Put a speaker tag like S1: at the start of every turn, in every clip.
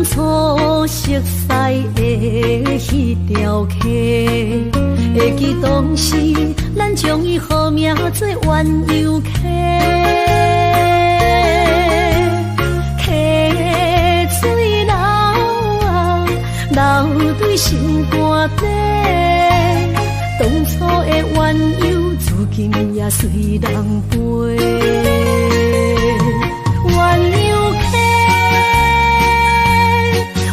S1: 初熟似的彼條溪，會記當時咱將伊號名做鴛鴦溪。溪水流啊，流對心肝底，當初的鴛鴦，如今也隨人飛。鴛鴦溪，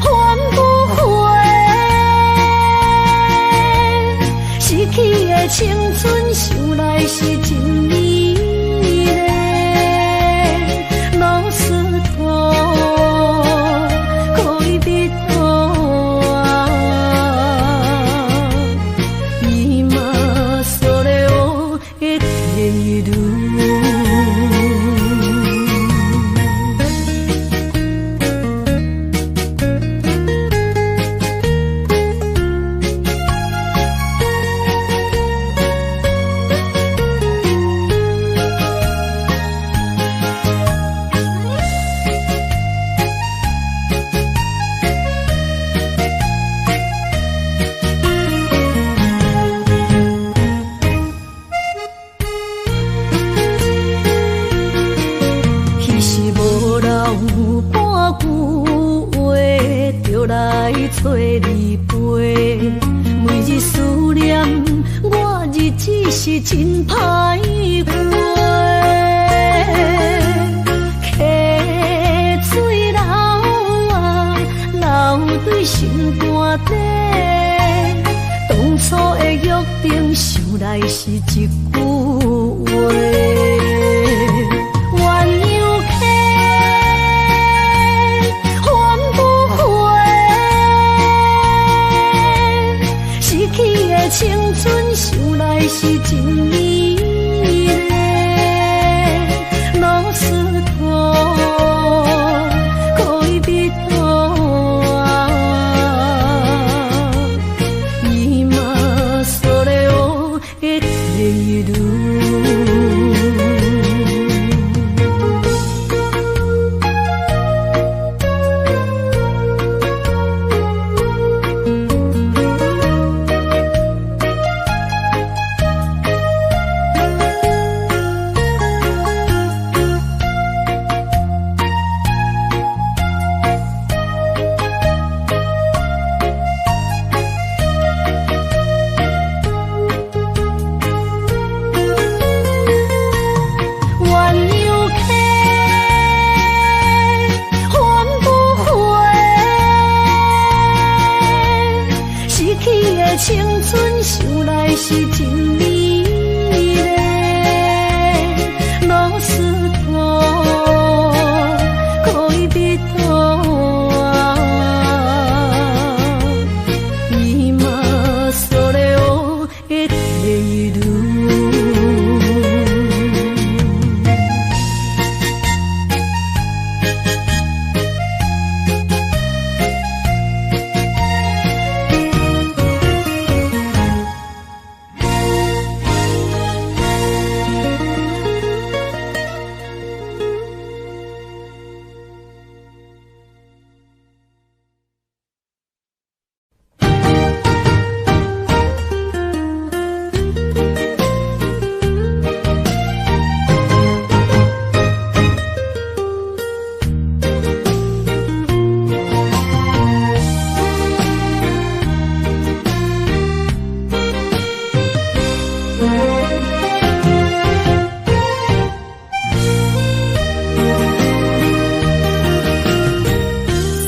S1: 還不回，失去的青春，想來是真美麗。老石頭，戀人啊，今それを得ている。彼時無留半句話，就來找你飛。每日思念，我日子是真歹過。溪水流啊，流對心肝底，當初的約定，想來是一句話。鴛鴦溪，還不回，失去的青春，想來是真美麗。老石頭，戀人啊，今それを得ている。鴛鴦溪，還不回，失去的青春，想來是真美麗。老石頭，戀人啊，今それを得ている。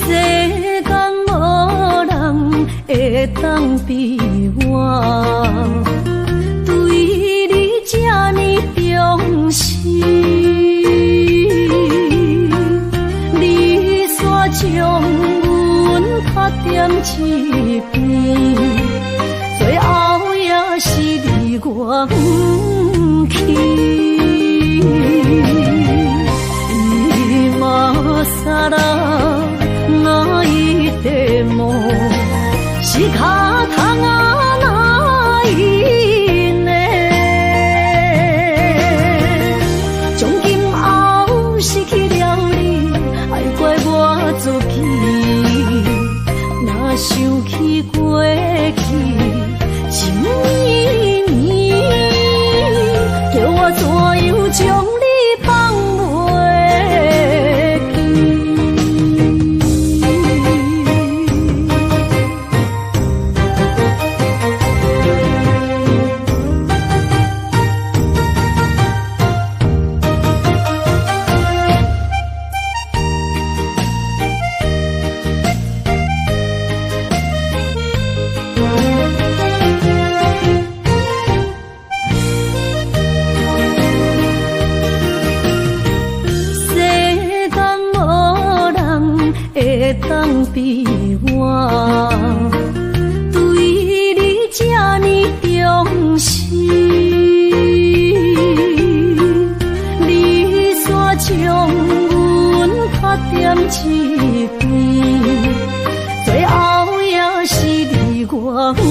S1: 世間無人會當比我，對你這呢重視。你煞將阮拍踮一邊，最後也是離我遠去。今更泣いても仕方がないね。從今後失去了你，愛怪我自己。会当比我对你这呢重视？你煞將阮拍踮一邊，最後也是離我遠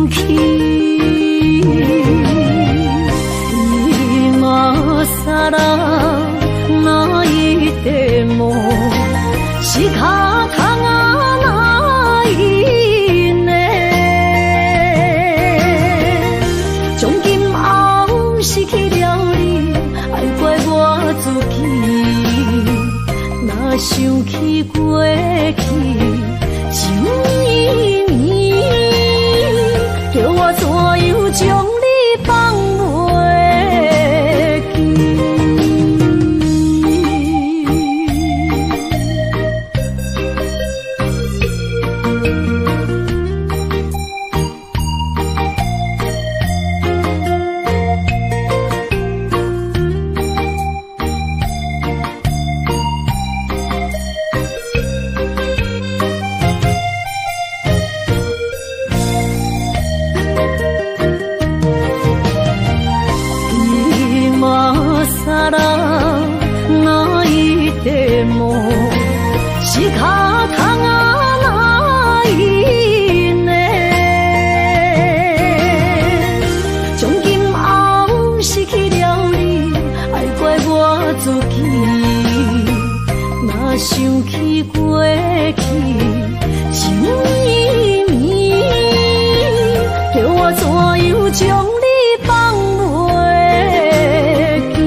S1: 去。今更泣いても仕方がないね。從今後失去了你，愛怪我自己。若想起過去情綿綿，叫我怎樣將你放袂記？今更泣いても仕方がないね。從今後失去了你，愛怪我自己。若想起過去情綿綿，叫我怎樣將你放袂記？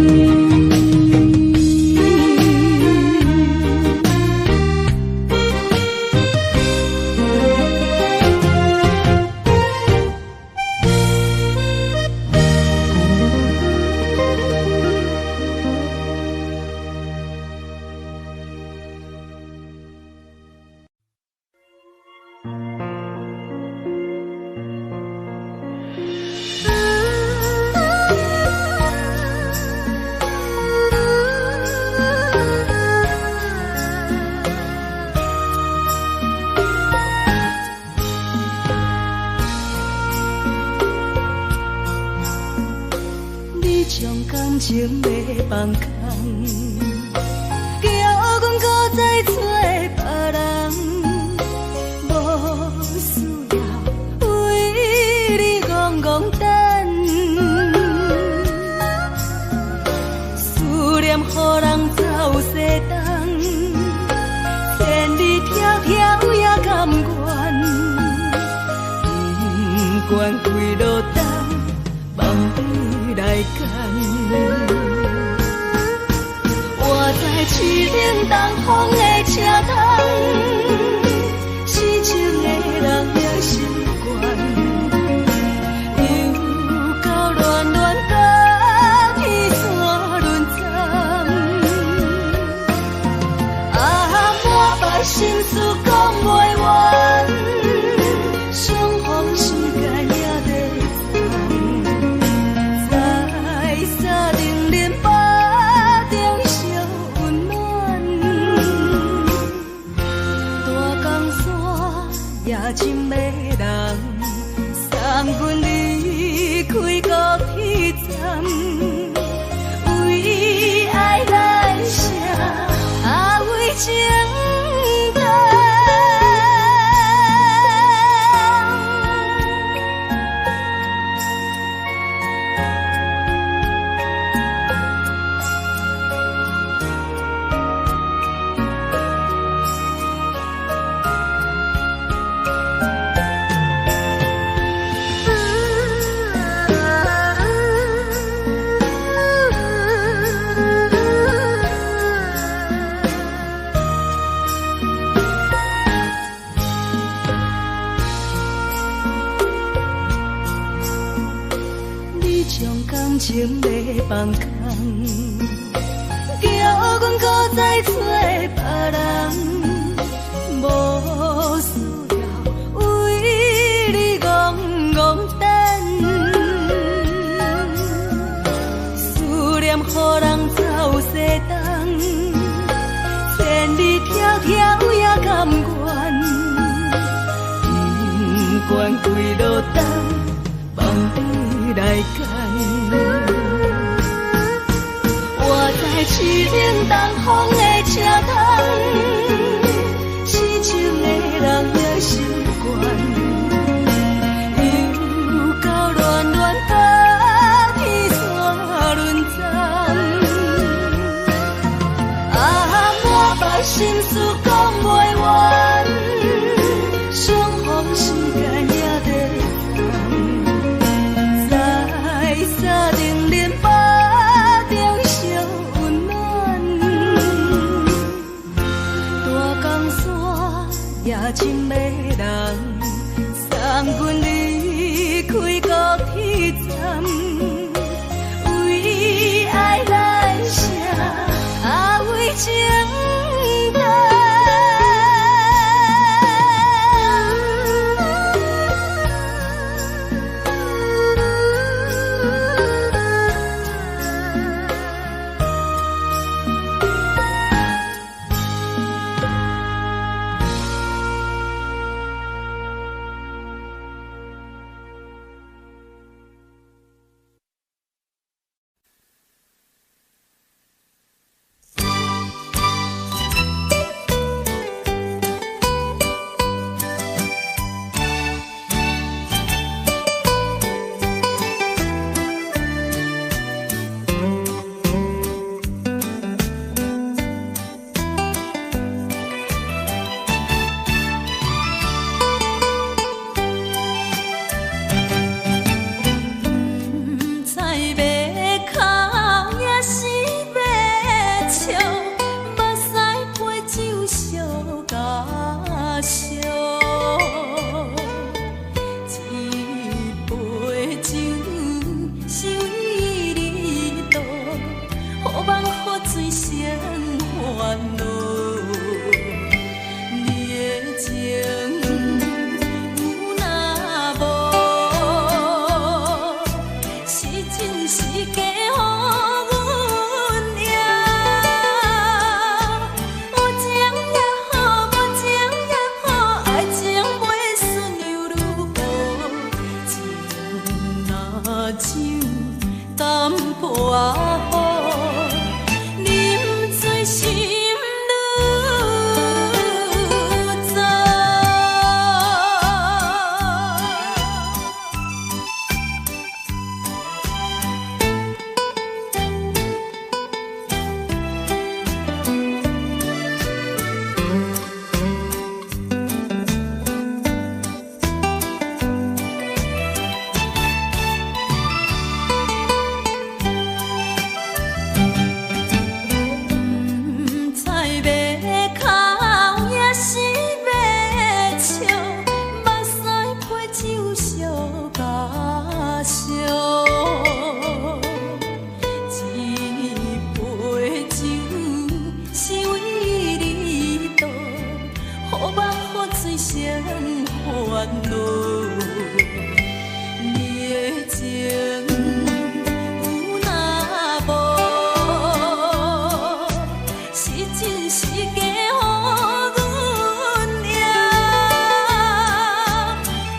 S2: 你將感情欲放空，叫阮閣再找別人，無需要為你戇戇等，思念予人走西東，千里迢迢也甘願，不管几落冬，望你來牵。我在凄冷东风的车窗，痴情的人也心悬，又到恋恋甲彼山轮转，啊，满腹心事讲袂完，相逢时间也短暂，在三零零八中相温暖，大江山也真迷人，送阮离开高铁站，为爱来写，啊为情等。你將感情欲放空，叫阮閣再找別人，無需要為你戇戇等，思念予人走西東，千里迢迢也愿，不管几落冬，放你来拣。我知凄冷东风的车窗，痴情的人也心悬，又到恋恋甲天线轮转。啊，满腹心事讲袂完，相逢时间也短暂，在三重连腹中相温暖。大江山也真迷人，送阮离开高铁站，为爱来写，啊为情等。
S1: 毋知欲哭抑是欲笑，目屎陪酒相加烧。一杯酒是为你倒，予梦予醉成烦恼。你的情有若无，是真是假，予阮赢。有情也好，无情也好，爱情袂输又如何？情若酒淡薄仔好，饮醉心愈燥。毋知欲哭抑是欲笑，目屎陪酒相加烧。一杯酒是为你倒，予梦予醉成烦恼。你的情有若无，是真是假，予阮赢。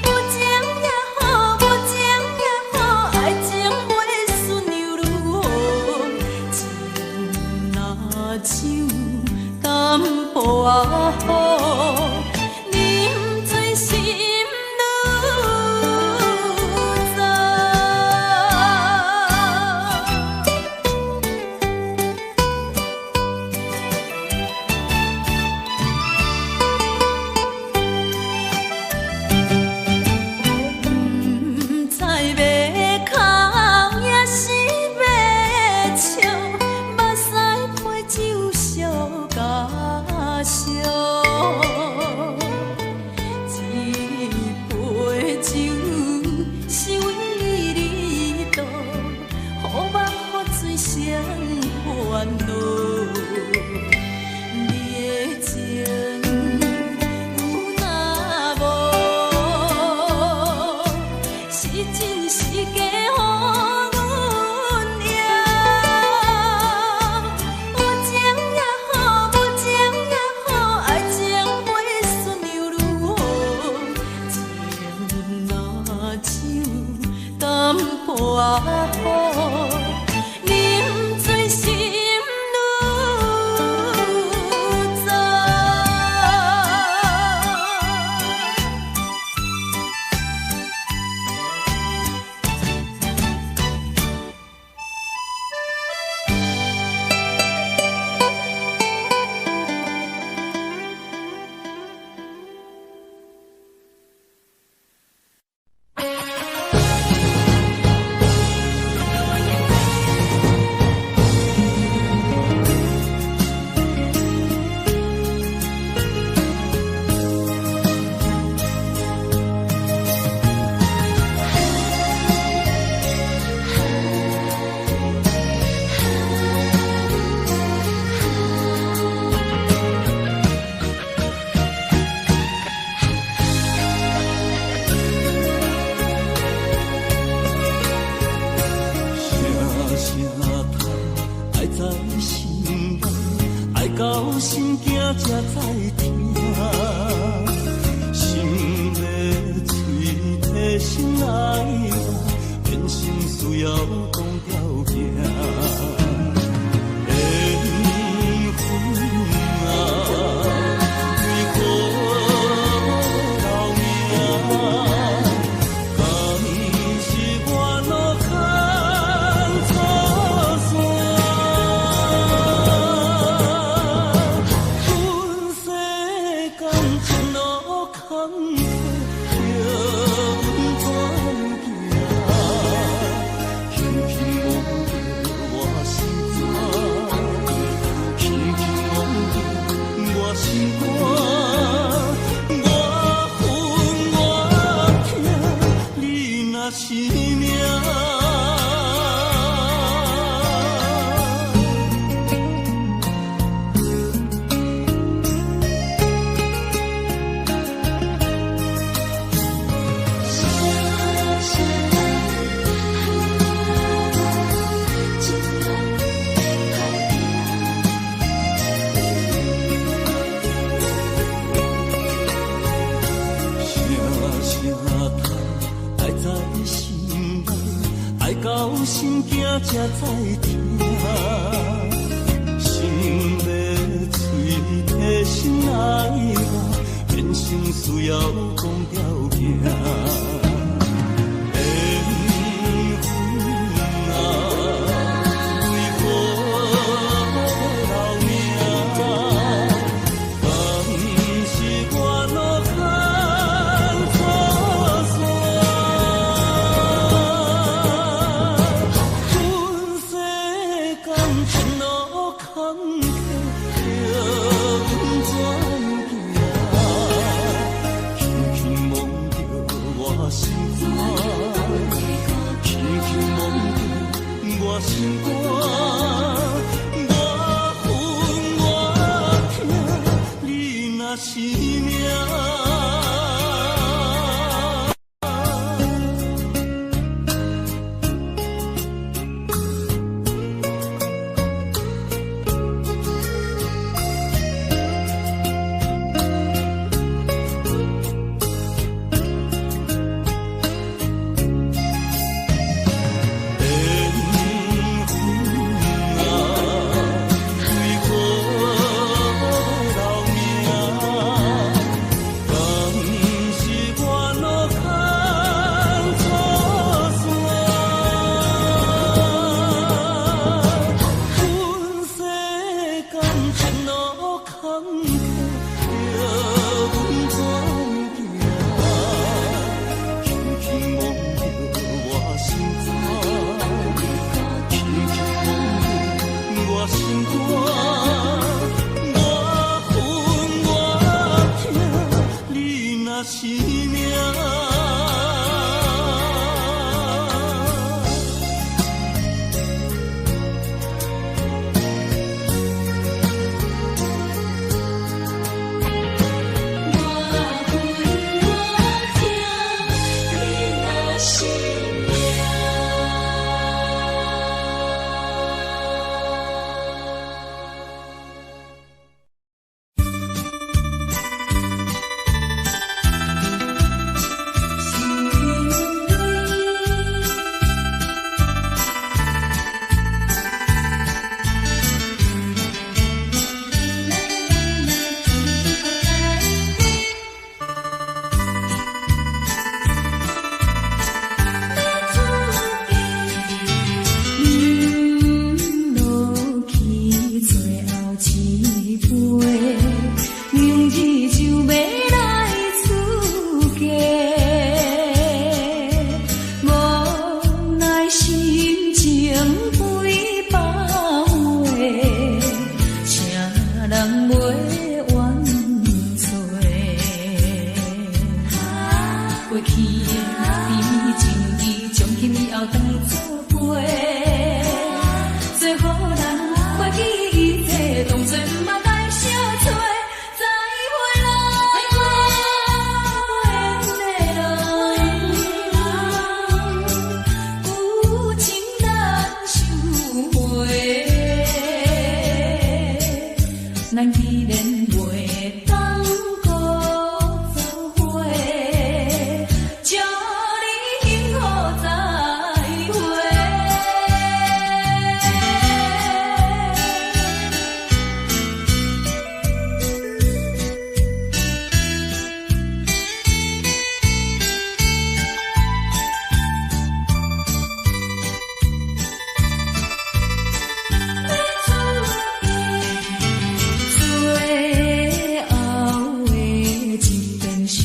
S1: 有情也好，无情也好，爱情袂输又如何？情若酒淡薄仔好，饮醉心愈燥。毋知欲哭抑是欲笑，目屎陪酒相加烧。
S3: 到心惊才知疼。心欲喙提心爱我，变成需要讲条件。缘分啊，为何留名？敢是我路牵错线？阮世间情路坎坷，叫阮怎行？轻轻摸著我心肝，轻轻摸著我心肝，我恨我疼，你若是命。
S1: 声声叹，情人的歹
S3: 声声叹，爱在心内，爱到心惊才知疼。心欲喙提心爱我，变成需要讲条件。缘分啊，为何留名？敢是我路牵错线？阮世间情路坎坷，叫阮怎行？轻轻摸著我心肝，轻轻摸著我心肝，我恨我疼，你若是命。缘分啊，为何留名？敢是我路牵错线？阮世间情路坎坷，叫阮怎行？轻轻摸著我心肝，轻轻摸著我心肝，我恨我疼，你若是命。
S1: 我恨我疼，你若是命。饮落去最后一杯，明日就欲来出嫁，无奈心情几百回，请人袂怨罪。过去的甜蜜情义，从今以後當作陪。做予人过去一切，當作毋捌來相找。再會啦，緣的人，有情難收回。咱
S2: 依然袂當閣做伙，祝你幸福再會。最後的一遍相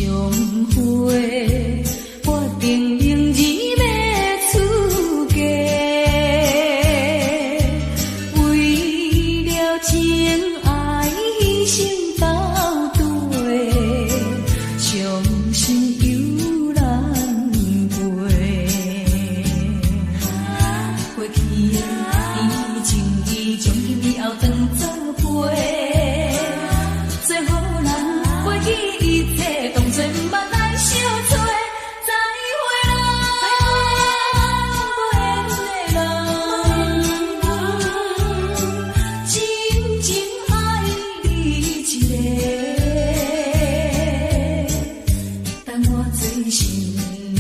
S2: 會，決定明日欲出嫁。為了情愛犧牲斗地，傷心猶難過。過去的情義，從今以後當作陪。做予人袂記一切，當作毋捌來相揣。再會啦，無緣的人，真情愛你一个。等我做新娘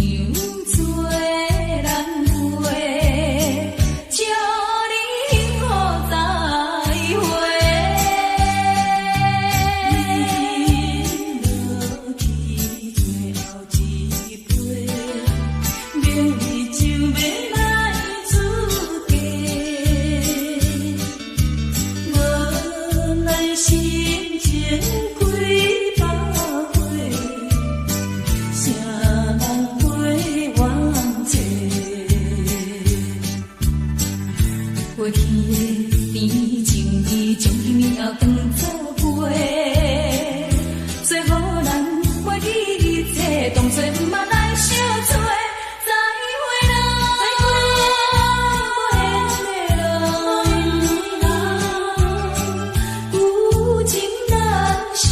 S2: 做人陪，祝你幸福再會。饮落去最後一杯，明日就欲來出嫁。無奈心情幾百回，誰人陪我坐？過去的甜情意，從今以後當作陪。做予人袂記一切，當作毋捌來相揣。再會啦，無緣的人，有情難相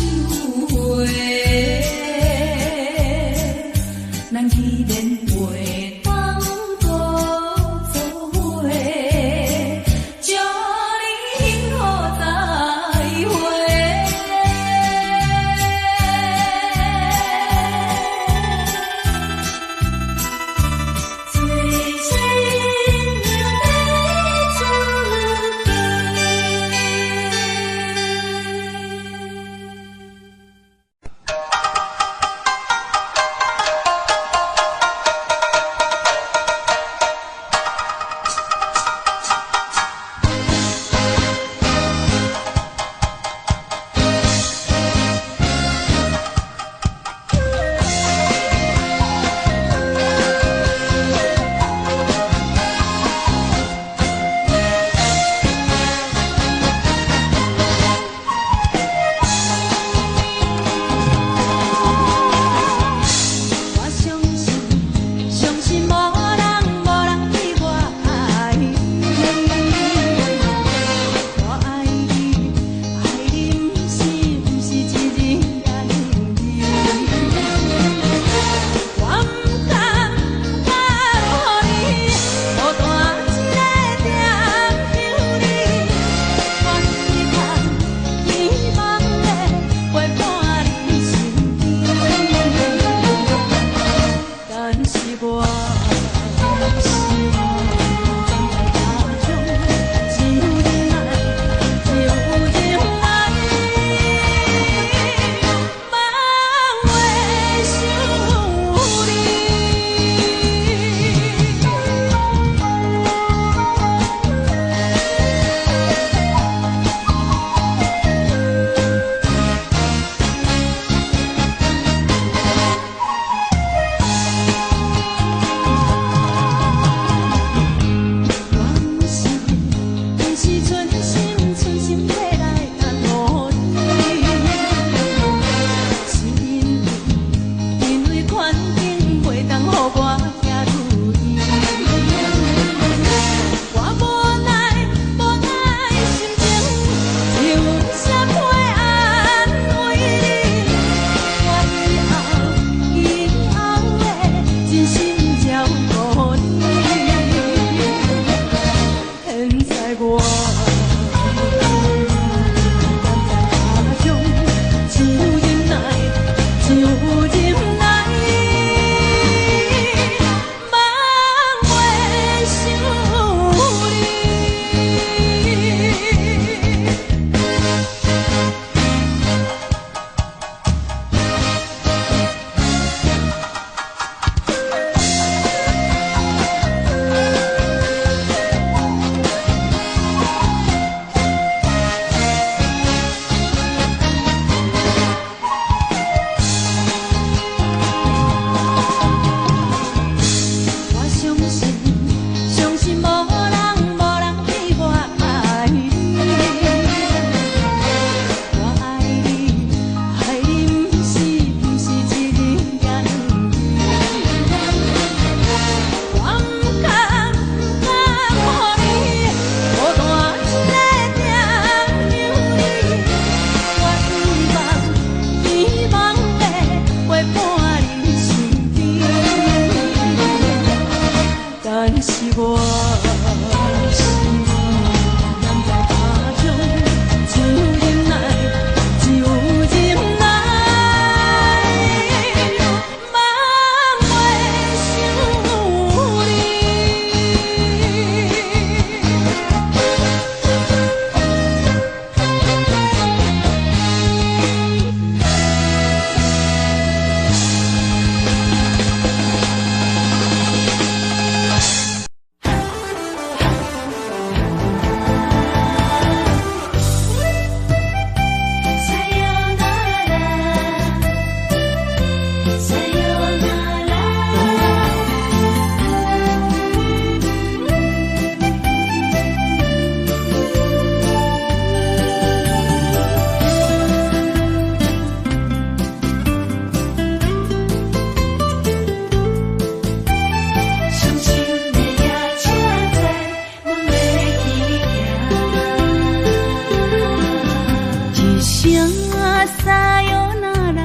S1: さよなら，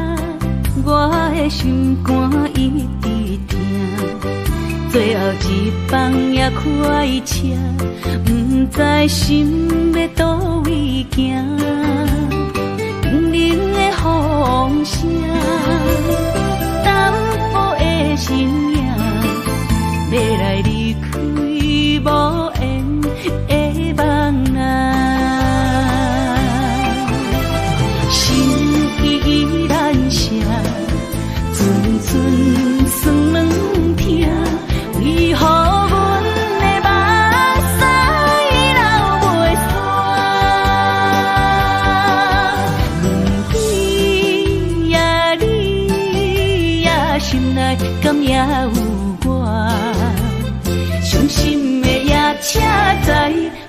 S1: 我的心肝一直疼。最後一班也開車，毋知心欲佗位行。冷冷的風聲，淡薄的身影，欲來離開無緣的夢啊。心依然寫，陣陣酸軟疼，為何阮的目屎流袂煞？问你呀你呀，心內敢猶有我？傷心的夜車知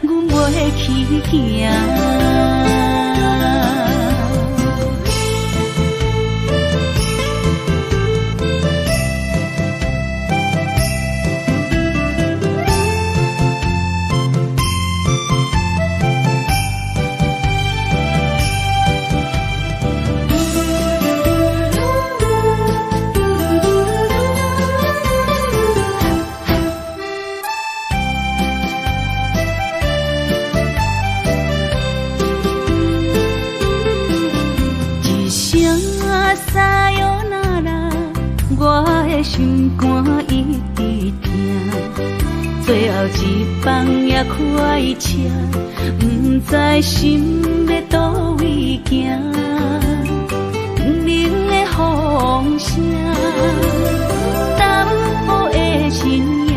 S1: 阮袂去行。一聲さよなら，我的心肝一直疼。最後一班也開車，毋知心欲佗位行。冷冷的風聲，淡薄的身影，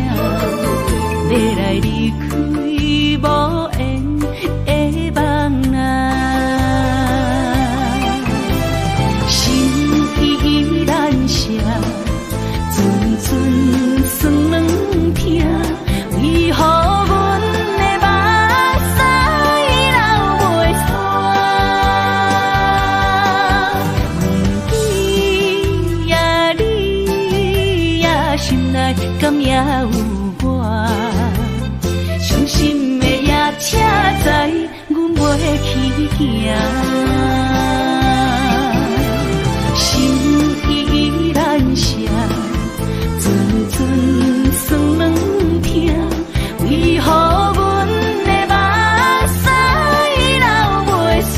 S1: 欲來離開無緣的夢啊。心依然寫，陣陣酸軟疼，為何阮的目屎流袂煞？问你呀你呀，心內敢猶有我？傷心的夜車知阮袂去行。心依然寫，陣陣酸軟疼，為何阮的目屎流袂煞？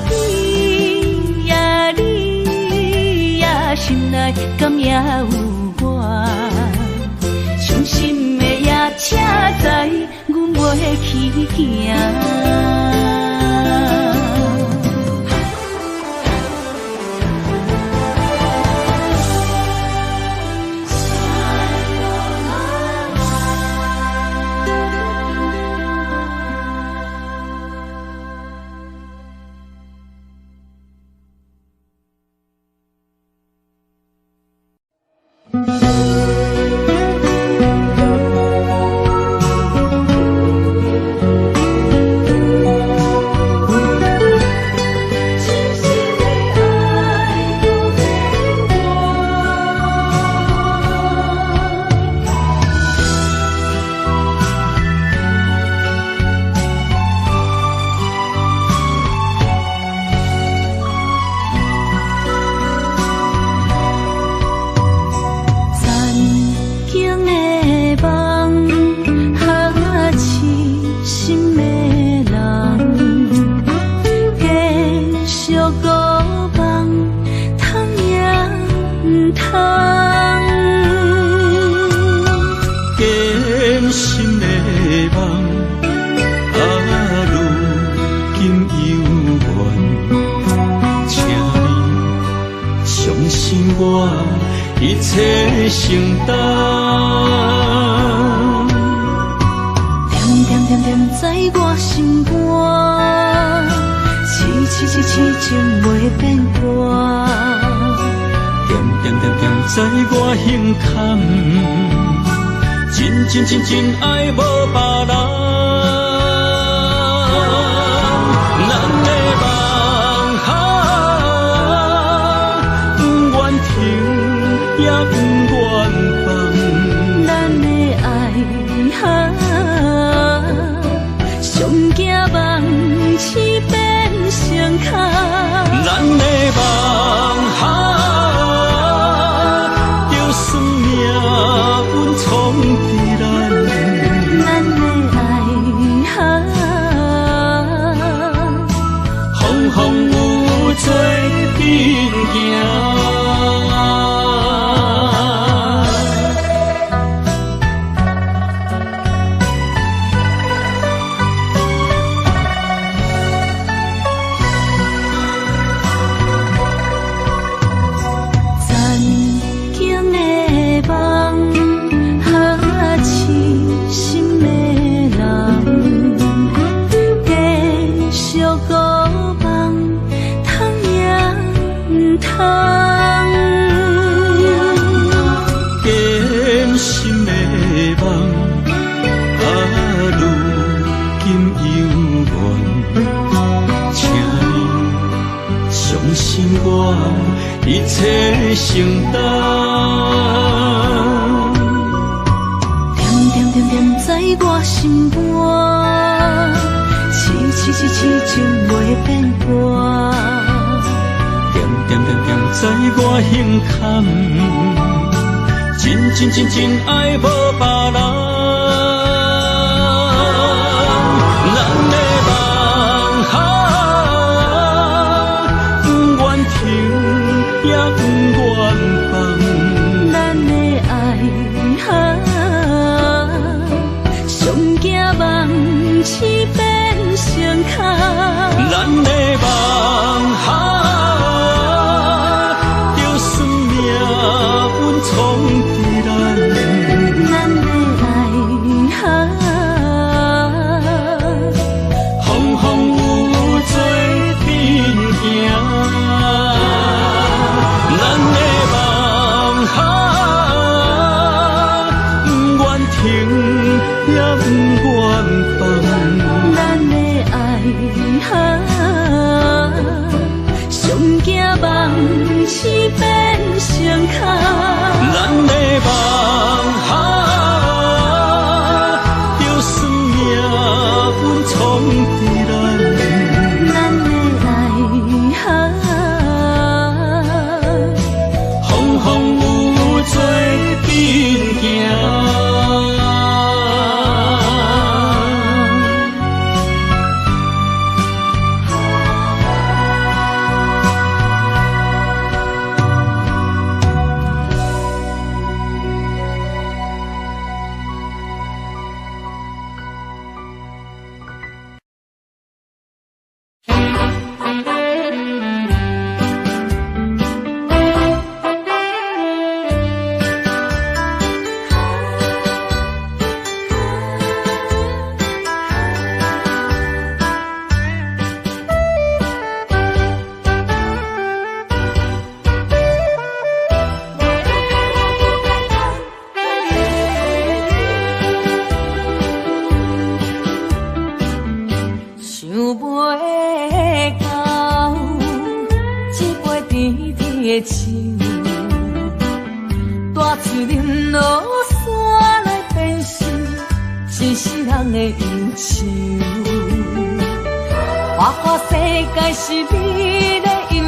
S1: 问你呀你呀，心內敢猶有我？傷心的夜車知阮袂去行。
S3: 一切承担。
S2: 恬恬恬恬在我心肝，痴痴痴痴情袂变卦。
S3: 恬恬恬恬在我心坎，真真真真爱无别人。咱的梦啊，不愿停也不愿放。
S2: 咱的爱啊，上惊梦醒。
S3: 一切承擔。
S2: 恬恬恬恬在我心肝，痴痴痴痴情袂變卦。
S3: 恬恬恬恬在我心坎，真真真真愛無別人。咱的夢啊，不願停也不願放。
S2: 咱的愛啊，上驚夢醒變成空。
S3: 咱的夢啊，就算命運創佇咱。
S2: 咱的愛啊，
S3: 風風雨雨做陣行。咱的夢啊，不願停也不願放。
S2: 咱的愛啊，上驚夢醒變成空。
S3: 咱的夢啊，就算命運創佇咱。
S2: 咱的愛啊，
S3: 風風雨雨做陣行。
S2: 想袂到，這杯甜甜的酒，大喙啉落山來變成一世人的憂愁。花花世界是美麗陰影，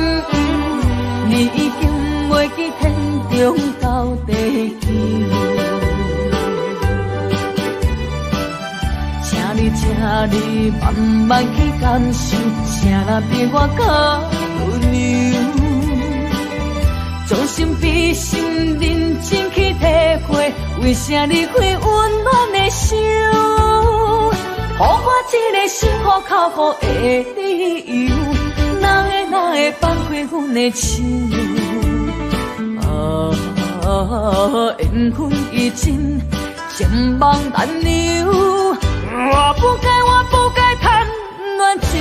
S2: 你已經袂記天長到地久。請你，請你慢慢去感受，啥人比我較溫柔？將心比心，認真去體會，為啥離開溫暖的手？予我這個心苦口苦的理由，哪會哪會放開阮的手？啊，緣分已盡，情網難留。我不該，我不該貪戀這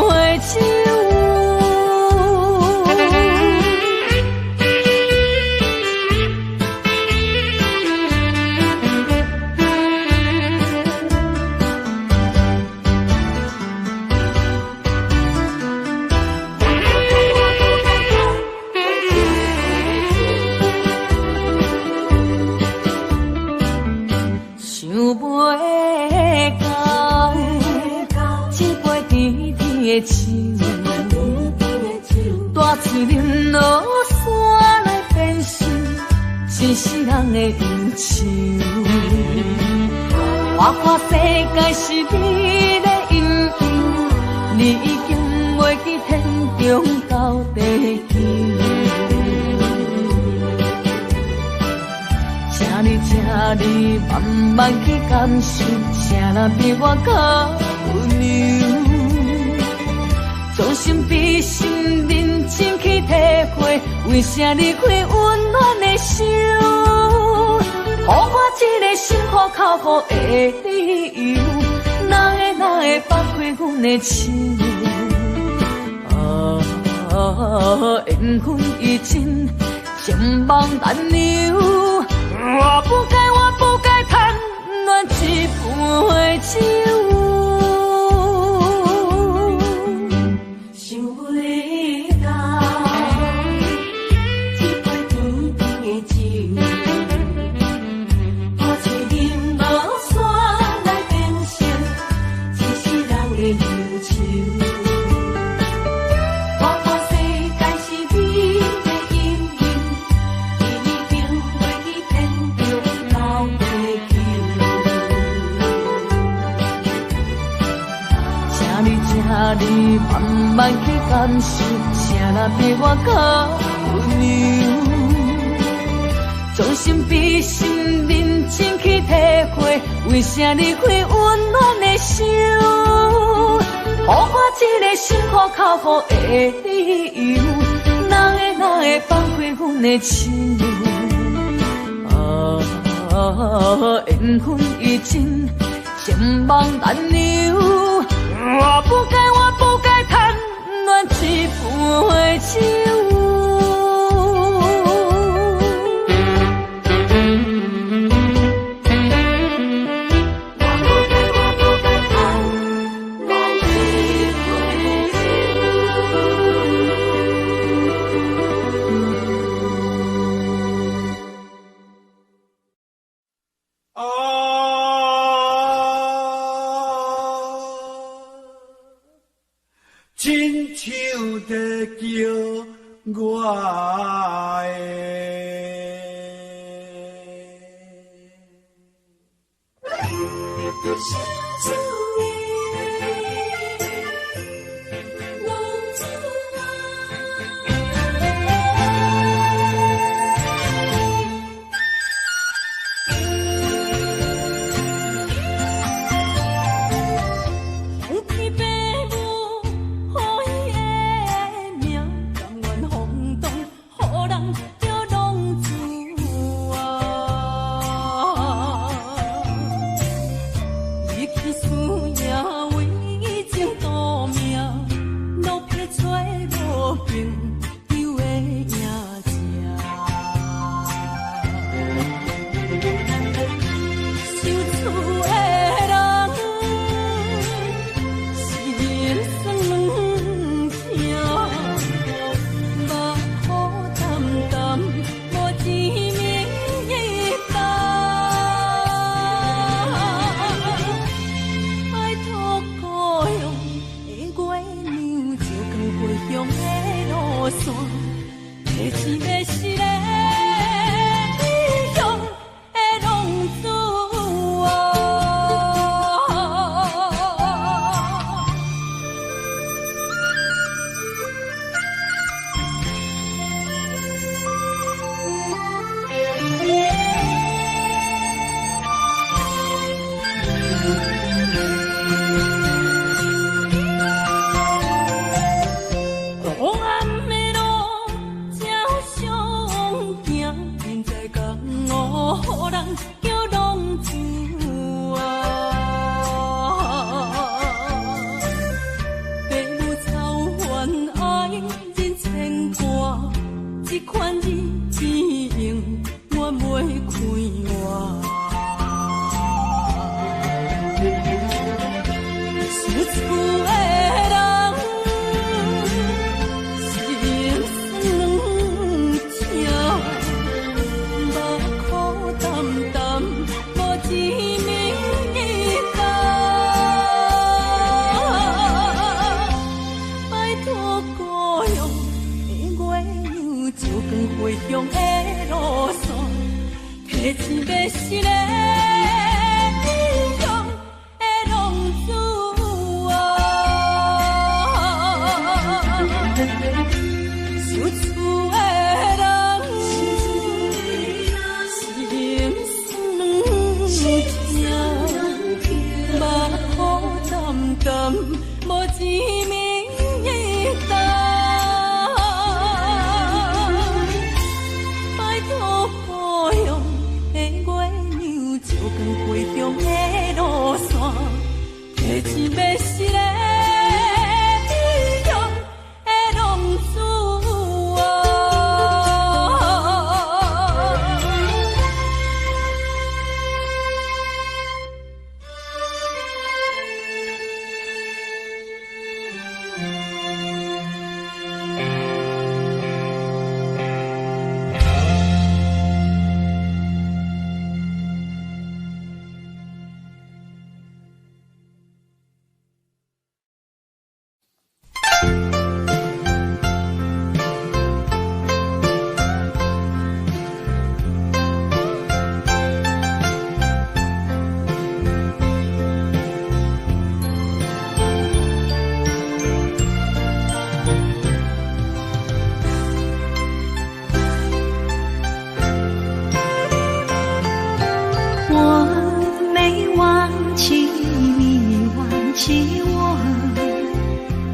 S2: 杯酒。想袂到，這杯甜甜的酒，大喙啉落山來變成一世人的憂愁。花花世界是美麗陰影，你已經袂記天長到地久。請你，請你慢慢去感受，啥人比我較溫柔？將心比心，認真去體會，為啥離開溫暖的手？予我這個心苦口苦的理由，哪會哪會放開阮的手？啊，緣分已盡，情網難留。我不該，我不該貪戀這杯酒。
S1: 想袂到，
S2: 你請你慢慢去感受，啥人比我較溫柔。將心比心，認真去體會，為啥離開溫暖的手？予我這个心苦口服的理由，哪會哪會放開阮的手？啊，緣分已盡，情網難留。我不該，我不該貪戀一杯酒。
S3: 啊，親像在叫我的。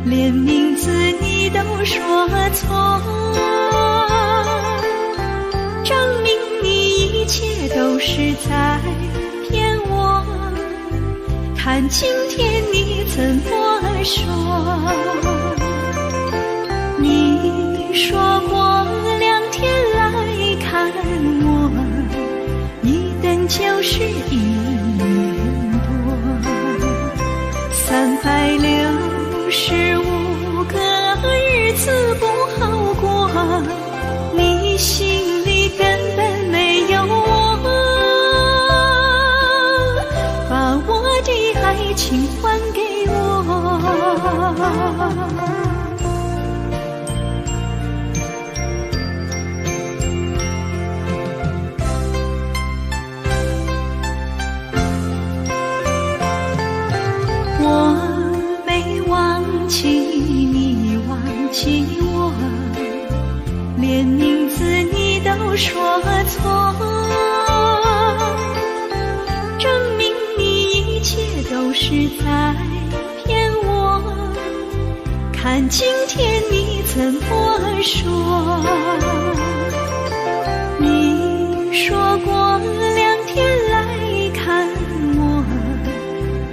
S2: 連名字你都說錯，證明你一切都是在騙我。看今天你怎麼說？你說過2天來看我，一等就是1年多，365個日子不好過，你心裡根本沒有我，把我的愛情還給我。我沒忘記你，忘記我，連名字你都說錯，證明你一切都是在騙我。看今天你怎麼說？你說過2天來看我，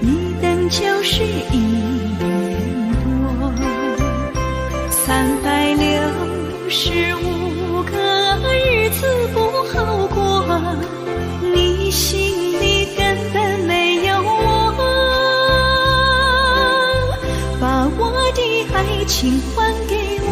S2: 一等就是1年多，365個日子不好過，你心裡根本沒有我，把我的愛情還給我。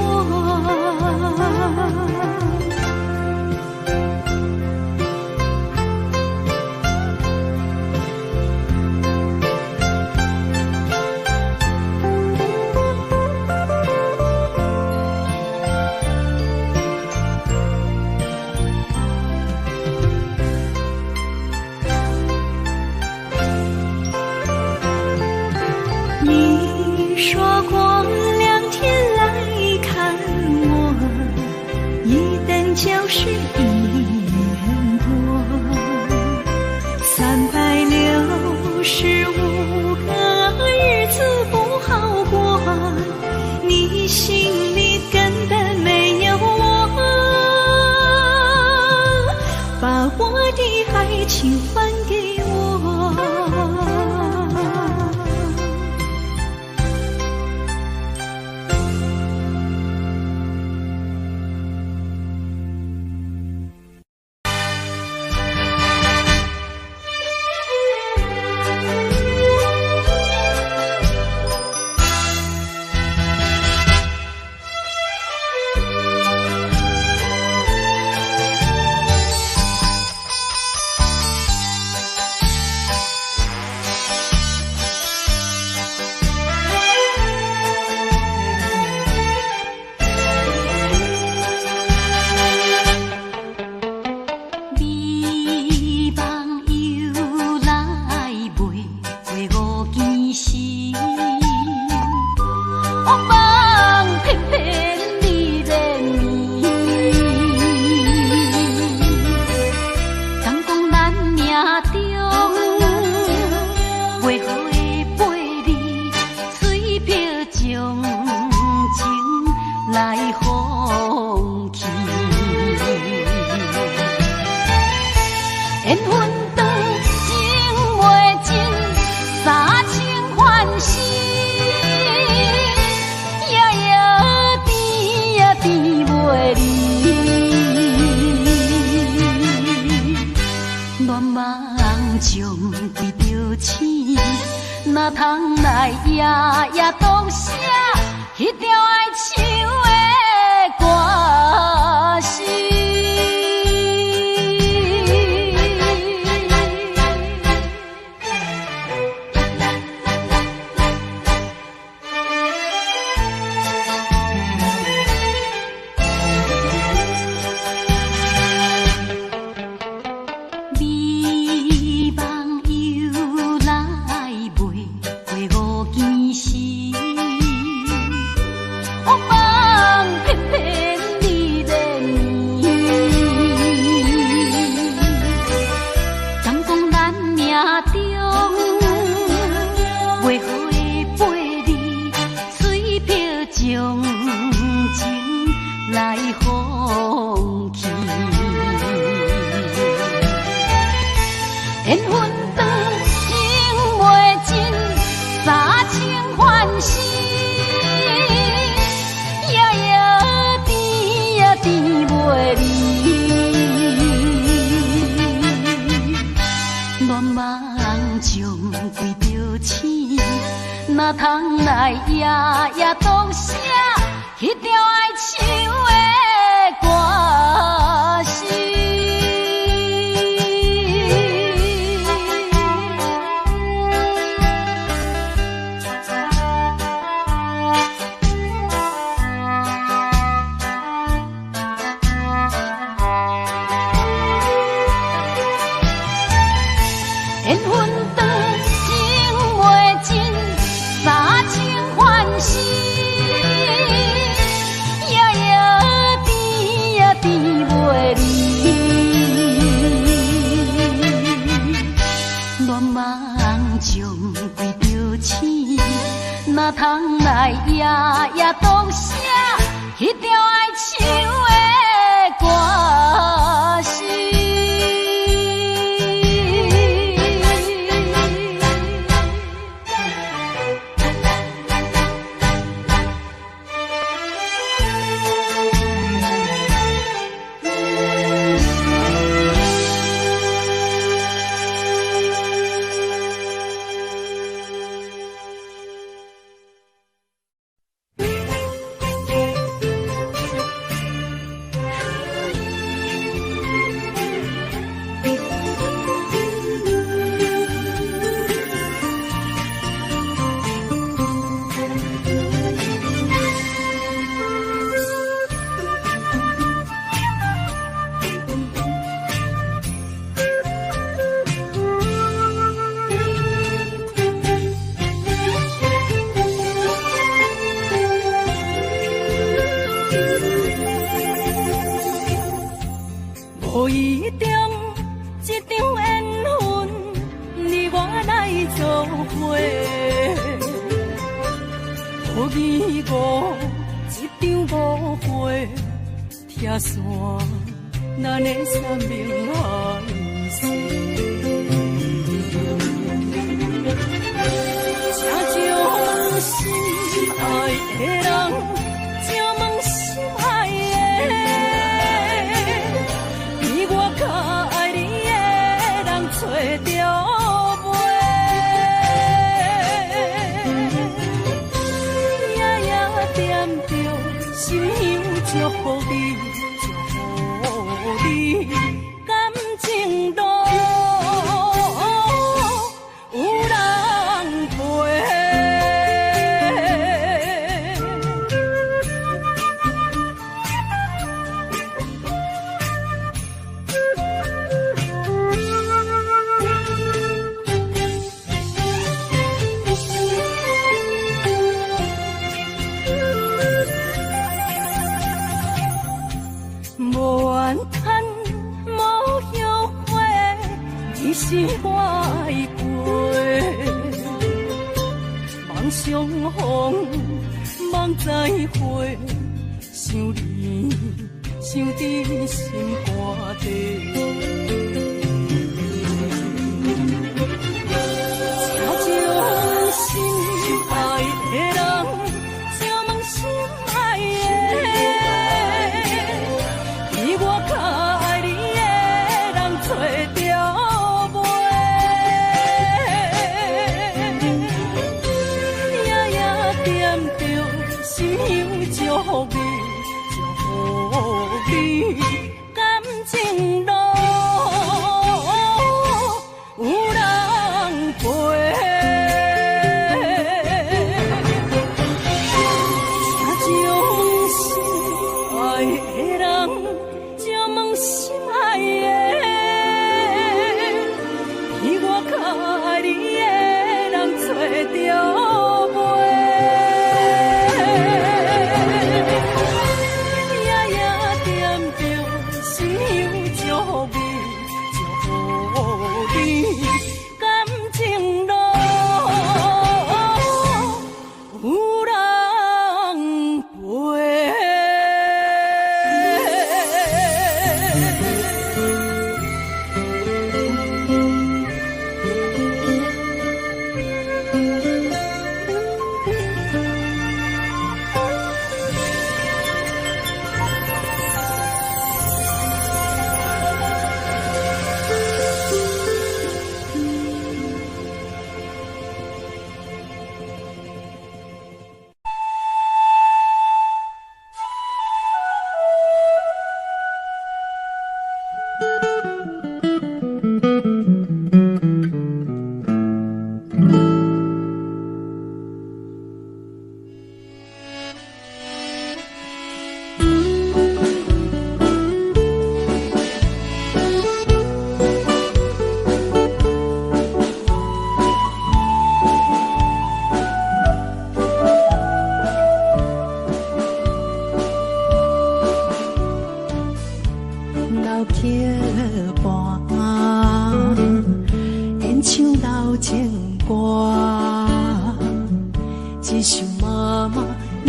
S2: 你說過2天來看我，一等就是1年多，365個日子不好過，你心裡根本沒有我，把我的愛情還給我。
S1: 美夢由來袂過五更時。將情來放棄。緣分長，情袂盡，三生還世，夜夜甜呀甜袂離。愿望将归著醒，哪通来夜夜独写彼条爱唱的歌词。缘分长，情袂尽，三生還世，夜夜甜呀甜袂離。愿望将归著醒，哪通来夜夜独写彼条爱唱的歌词。
S2: 無意中一場緣分，你我來做伙。無疑誤一場誤會，拆散咱的山盟海誓。請將心愛的人，請問心愛的，比我較愛你的人揣著袂？夜夜惦著心香祝福你，祝福你感情路有人陪。無怨嘆，無後悔，你是我愛過。望相逢，望再會，想你，想佇心肝底。請將心愛的人，請問心愛的，比我較愛你的人揣著袂？夜夜惦著心香祝福你，祝福你感情路有人陪。請將心愛的人，請問心愛的，比我較愛你的人揣著袂？夜夜惦著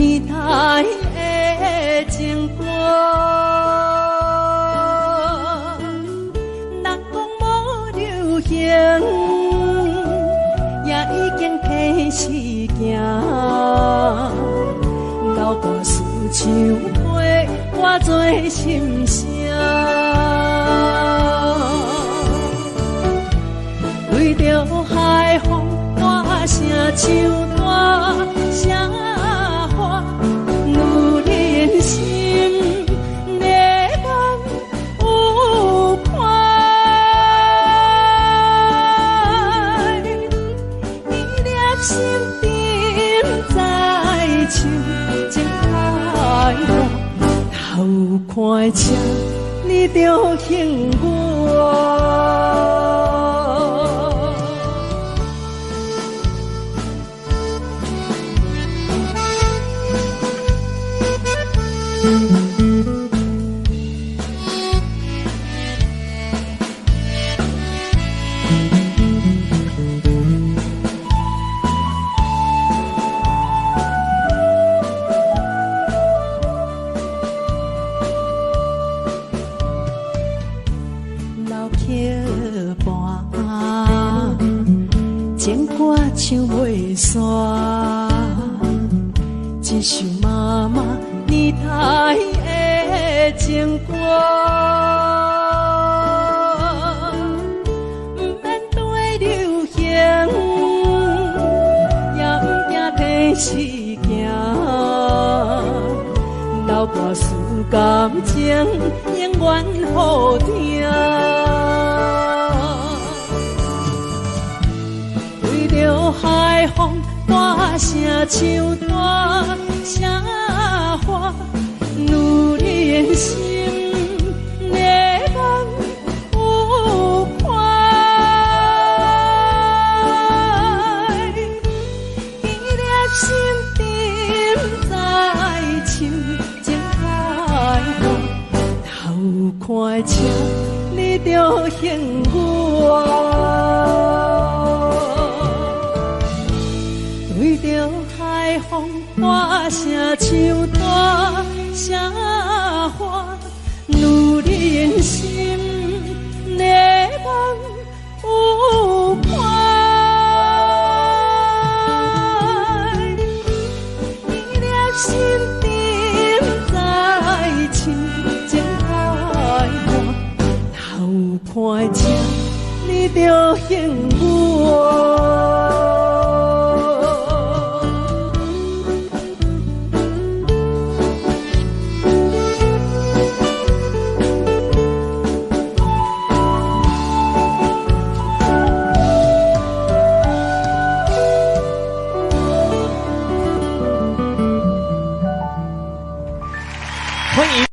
S2: 年代的情歌。人講無流行，也已經提時行。老歌詞唱過，我做心聲。對著海風，大聲唱大聲喊，女人心的夢有伴。一粒心沉在深情海岸，頭看車，你著恨我。老曲伴，情歌唱袂煞，一首媽媽年代的情歌，毋免對流行，也毋驚提時行。老歌詞感情永遠好聽。對著海風，大聲唱，大聲喊，女人心的夢有伴。一粒心沉在深情海岸，頭看車，你著恨我。對著海風，大聲唱，大聲喊，女人心的夢有伴。一粒心沉在深情海岸，頭看車，你著恨我。
S4: 歡迎。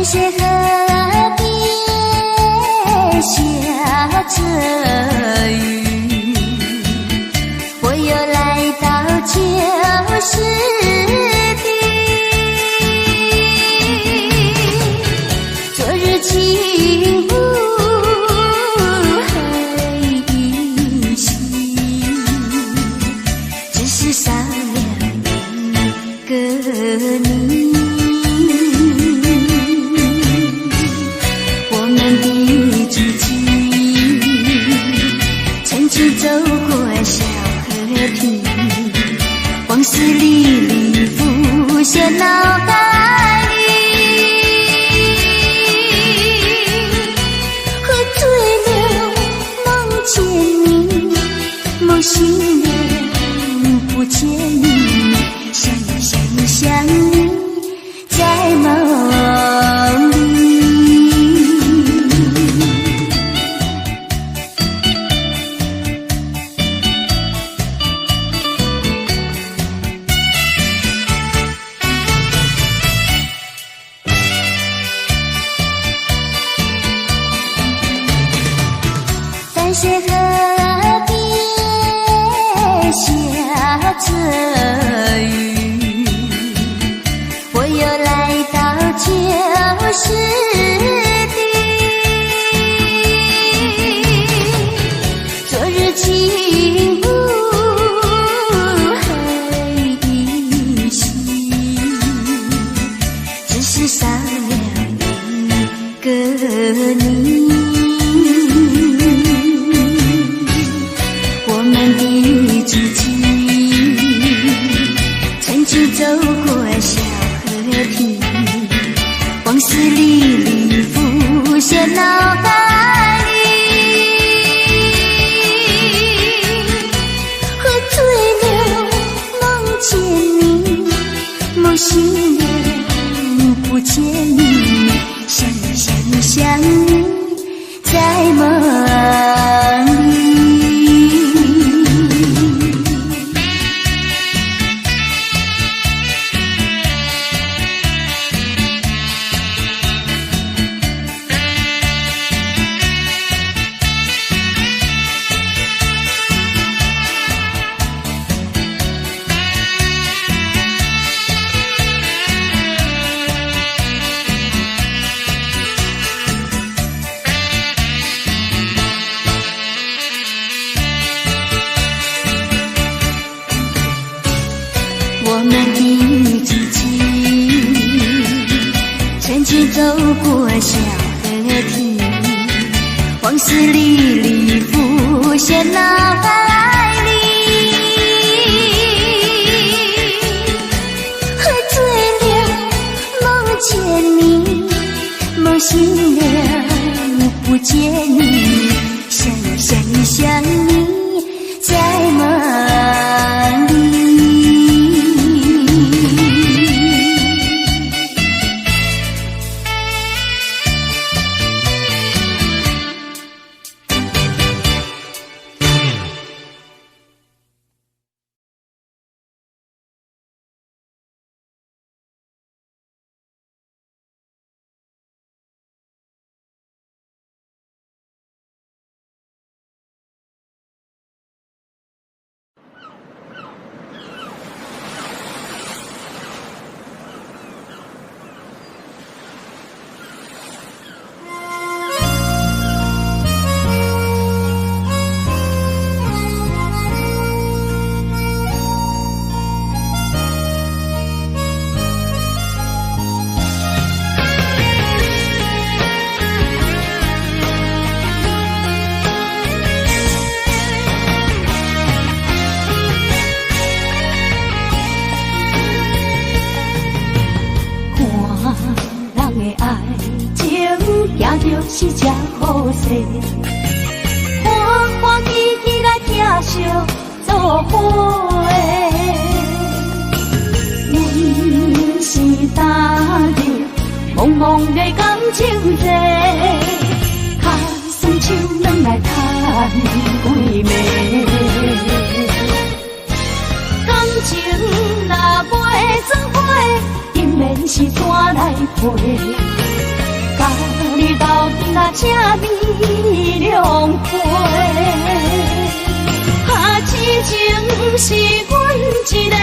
S1: 淡水河邊下著雨，我又來到舊時地。昨日情霧還依稀，只是少了一個你。我們的足跡曾經走過小河平，往事歷歷浮現腦海裡。喝醉了夢見你，夢醒了不見你，想你想你想你，在夢裡。淡水河邊下著雨，我又來到舊時地。昨日情霧還依稀，只是少了一個你。我們的足跡曾經走過小河平，往事歷歷浮現腦海裡。喝醉了夢見你，夢醒了不見你，想你想你想你，在夢裡。我們的足跡曾經走過小河平，往事歷歷浮現腦海裡。喝醉了夢見你，夢醒了不見你，想你想你想你，在夢裡。
S2: 就是这好势，歡歡喜喜來疼惜做伙。阮是踏入茫茫的感情世，跤酸手軟來趁幾暝。感情若袂算花，當然是紙來批。
S1: 這呢兩回。啊，痴情是阮一个，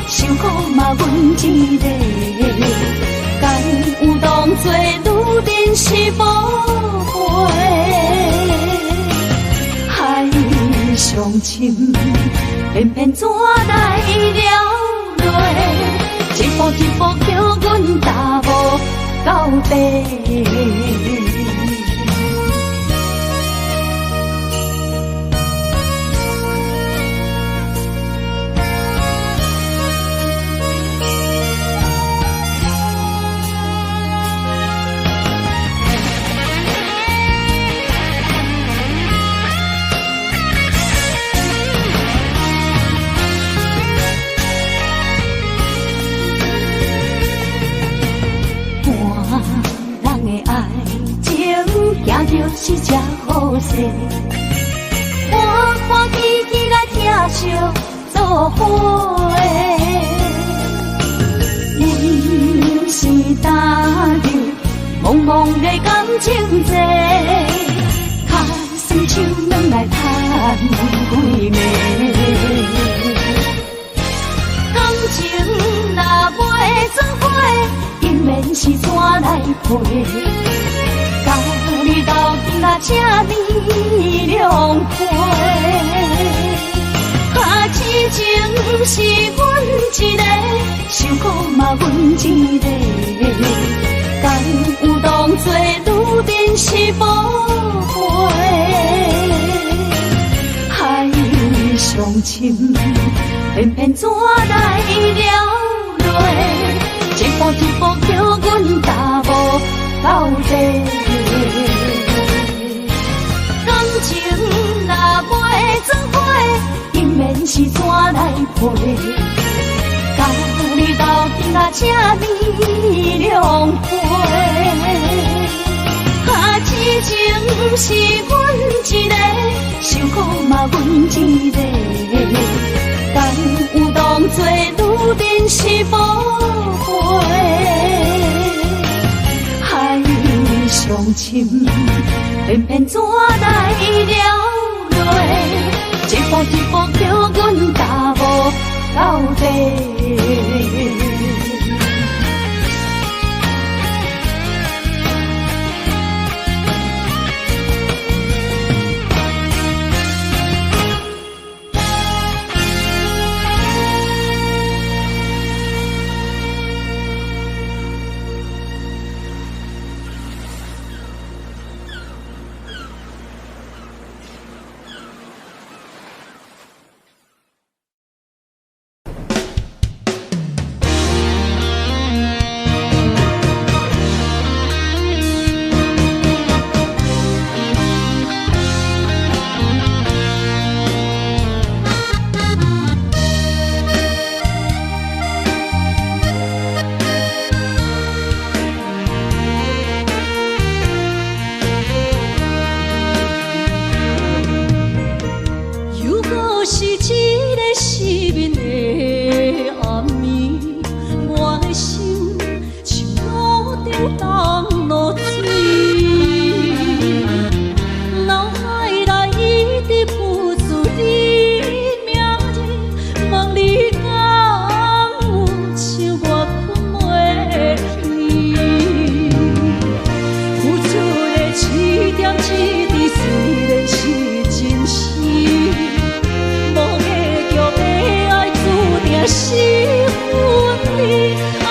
S1: 受苦嘛阮一个，敢有當作女人是寶貝？海上深，偏偏怎來流淚？一步一步叫阮踏無到底。就是这好势，欢欢喜喜来疼惜做伙。阮是踏入茫茫的感情债，跤酸手软来趁几暝。感情若袂做伙，姻缘是怎来配？甲你斗阵啊，這呢兩回。啊，痴情是阮一个，受苦嘛阮一个，敢有當作女人是寶貝？海上深，偏偏怎來流淚？一步一步叫阮踏無到底。感情若袂做伙，姻緣是怎來配？甲你斗陣啊，這呢兩回。啊，痴情是阮一个，受苦嘛阮一個，敢有當作女人是寶貝？海上深，偏偏怎來流淚？一步一步叫阮踏無到底。
S2: 是分離啊。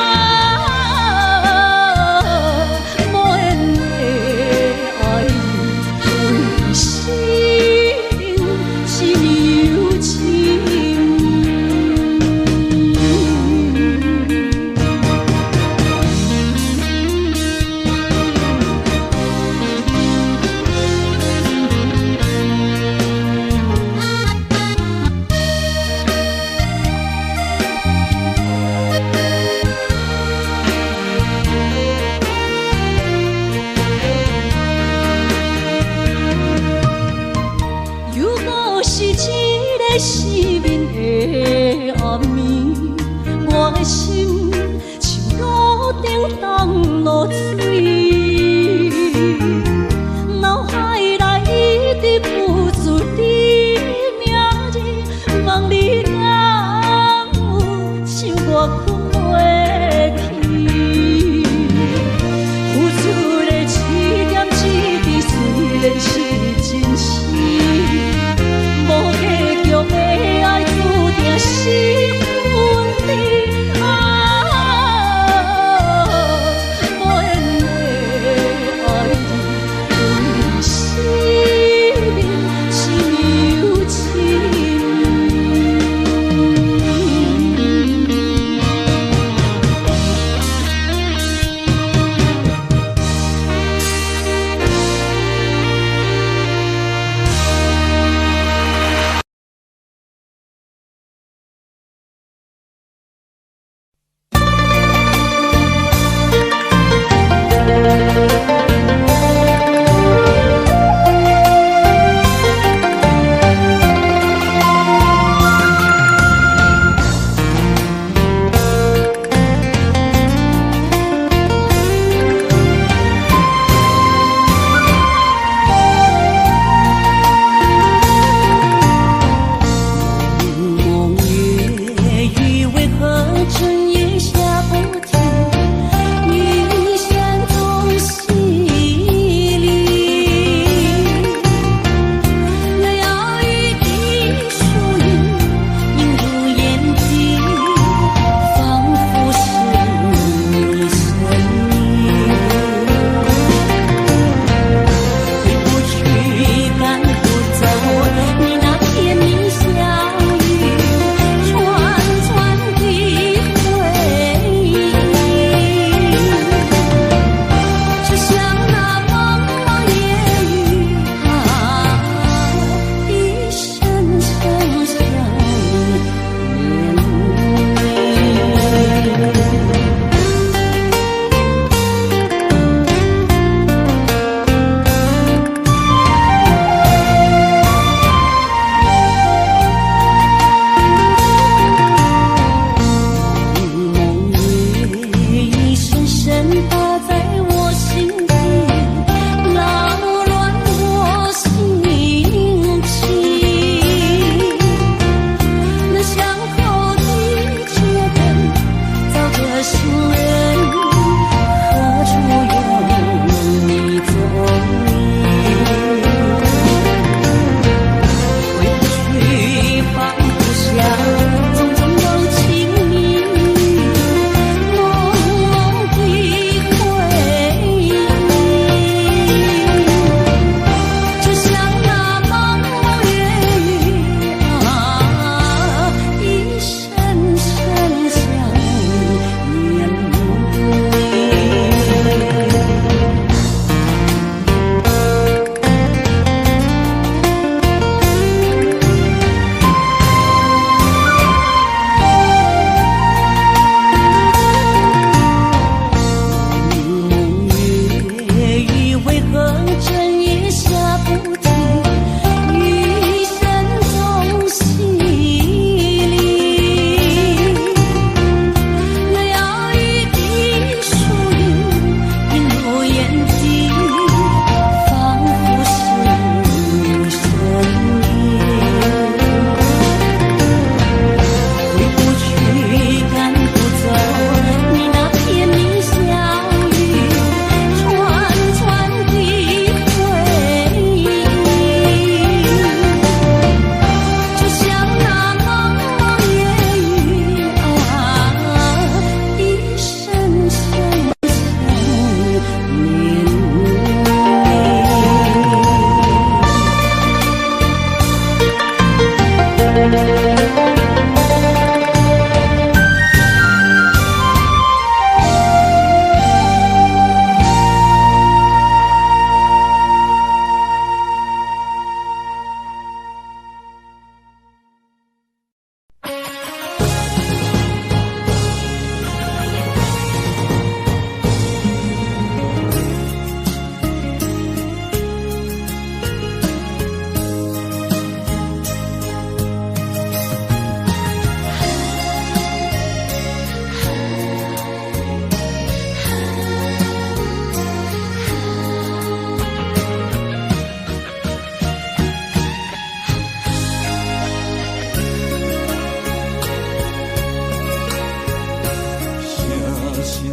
S3: 聲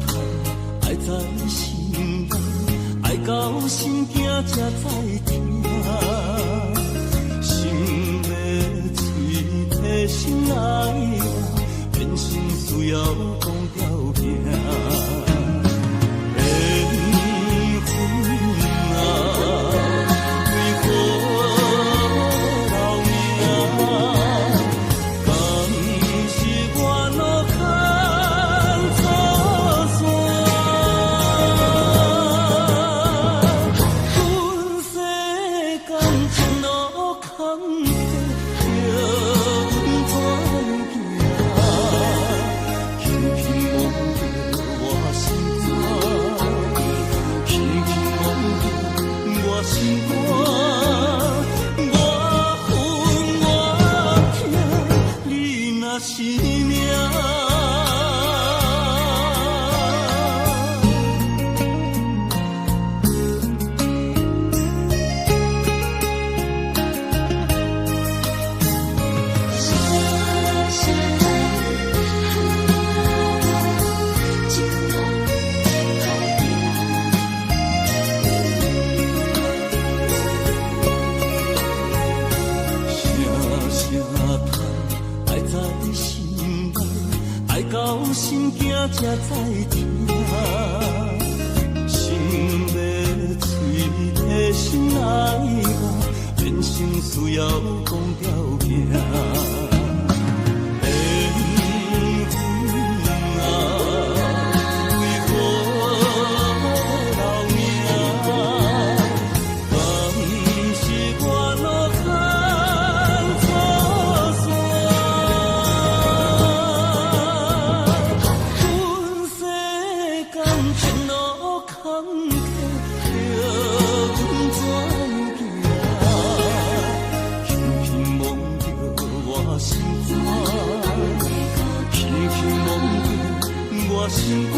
S3: 嘆，愛在心內，愛到心驚才知疼。心欲喙提心愛啊，變成需要講條件。緣分啊，為何留名？敢是我路牽錯線？阮世間情路坎坷，叫阮怎行？輕輕摸著我心肝，輕輕摸著我心肝，我恨我疼，你若是命。
S2: 聲聲嘆，情路歹行。
S3: 聲聲嘆，愛在心內，愛到心驚才知疼。心欲喙提心愛啊，變成需要講條件。緣分啊，為何留名？敢是我路牽錯線？阮世間情路坎坷，叫阮怎行？輕輕摸著我心肝，輕輕摸著我心肝，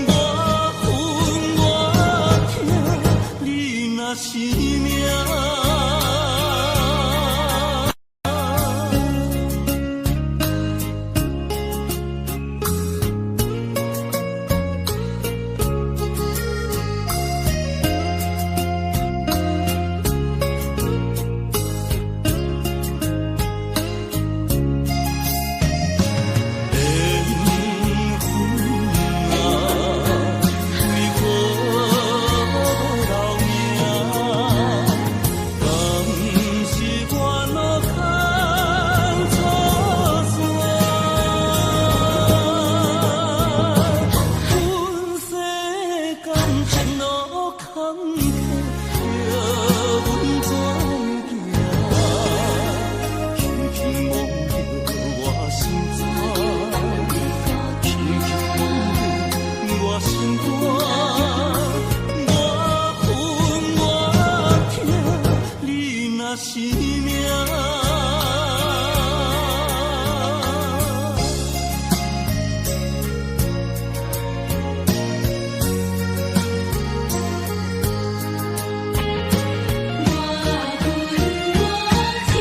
S3: 我恨我疼，你若是命。緣分啊，為何留名？敢是我路牽錯線？阮世間情路坎坷，叫阮怎行？輕輕摸著我心肝，輕輕摸著我心肝，我恨我疼，你若是命。
S2: 我恨我疼，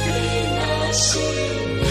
S2: 你若是命。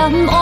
S1: 枉费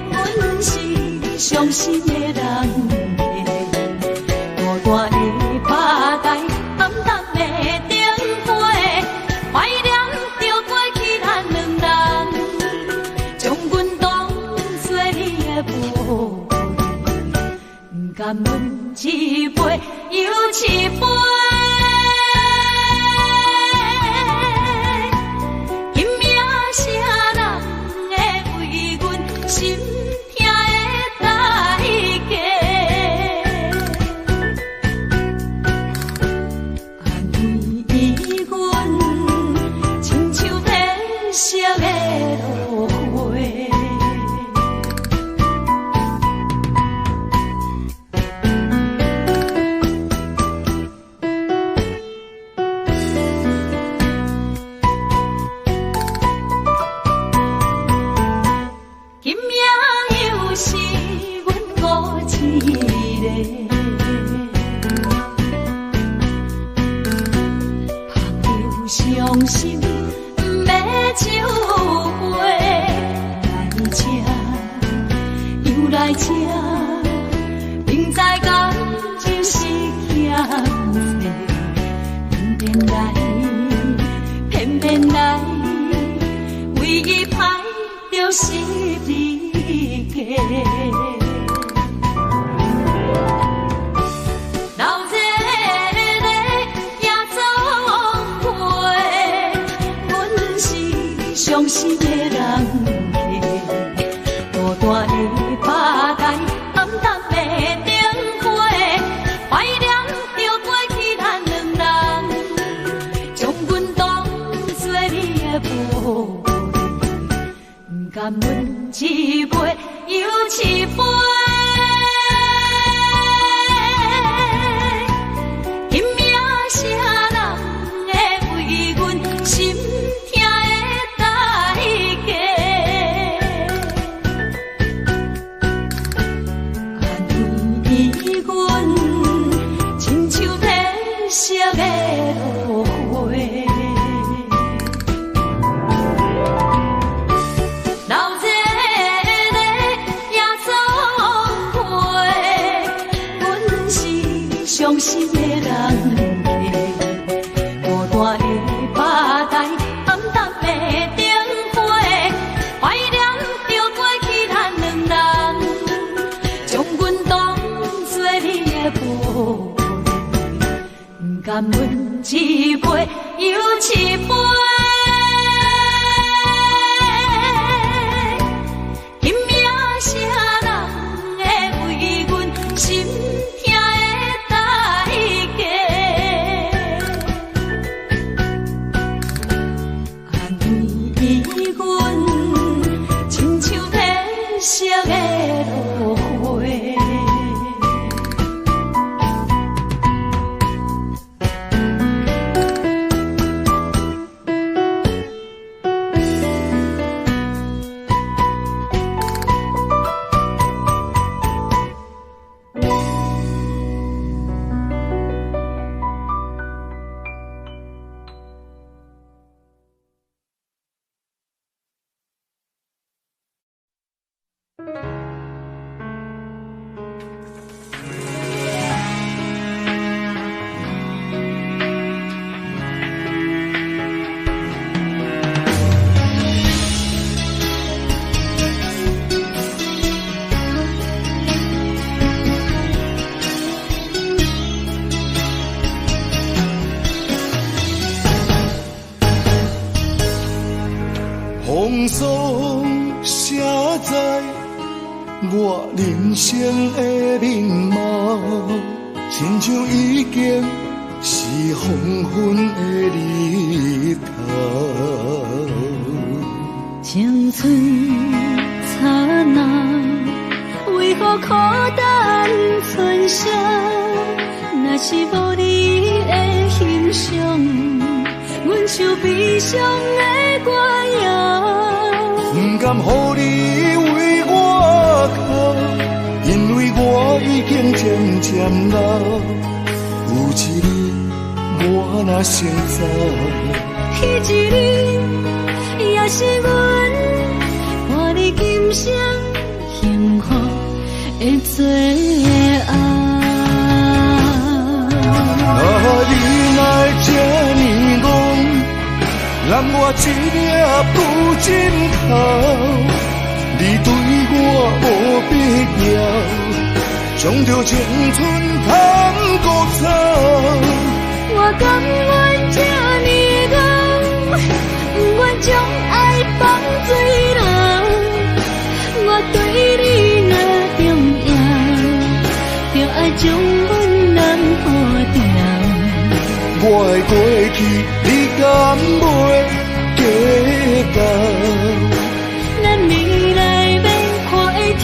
S1: 一世人。
S2: 傷心，毋欲酒杯。來這，又來這，明知感情是欠債，偏偏來，偏偏來，唯一歹就是字架。留這个夜總會，阮是傷心的人客，孤單的吧台，暗淡的燈火，懷念著過去咱兩人，將阮當作你的寶貝，毋甘阮一杯又一杯。今夜啥人會為阮心疼的代價？按呢阮親像褪色的落花。留這个夜總會，阮是傷心的人客，孤單的吧台，暗淡的燈火，懷念著過去咱兩人，將阮當作你的寶貝，毋甘阮一杯又一杯。今夜啥人會為阮心疼的代價？按呢阮親像褪色的落花。
S3: 風霜寫在我人生的面貌，親像已經是黃昏的日頭。
S1: 青春燦爛，為何苦等春宵？若是無你的欣賞，阮像悲傷的歌謠。
S3: 不甘予你為我哭，因為我已經漸漸老。有一日我若先走，
S1: 彼一日也是阮看你今生幸福的最後。
S3: 啊，你若會這呢戇，揽我一领布枕头，你對我無必要，將著青春趁孤走。
S1: 我甘願這呢戇，不願將愛放水流。我對你若重要，就愛將阮攬好掉。
S3: 我的過去，你敢袂計較？
S1: 咱未來欲看的天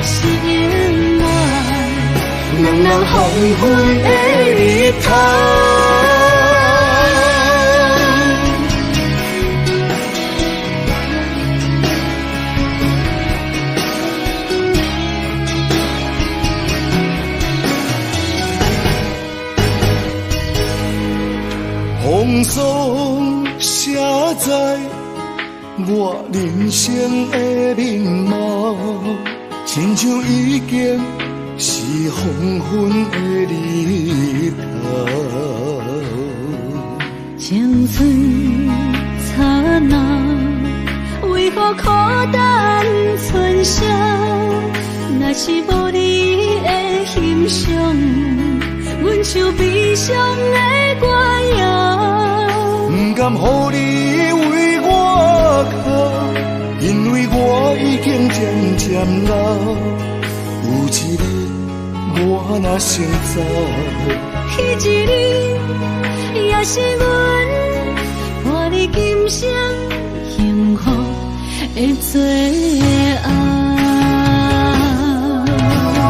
S1: 是永遠，
S3: 兩人黃昏的日頭。風霜寫在我人生的面貌，親像已經是黃昏的日頭。
S1: 青春刹那，為何苦等春宵？若是無你的欣賞，阮像悲傷的歌謠。
S3: 不甘予你為我哭，因為我已經漸漸老。有一日我若先走，
S1: 彼一日也是阮伴你今生幸福的最後。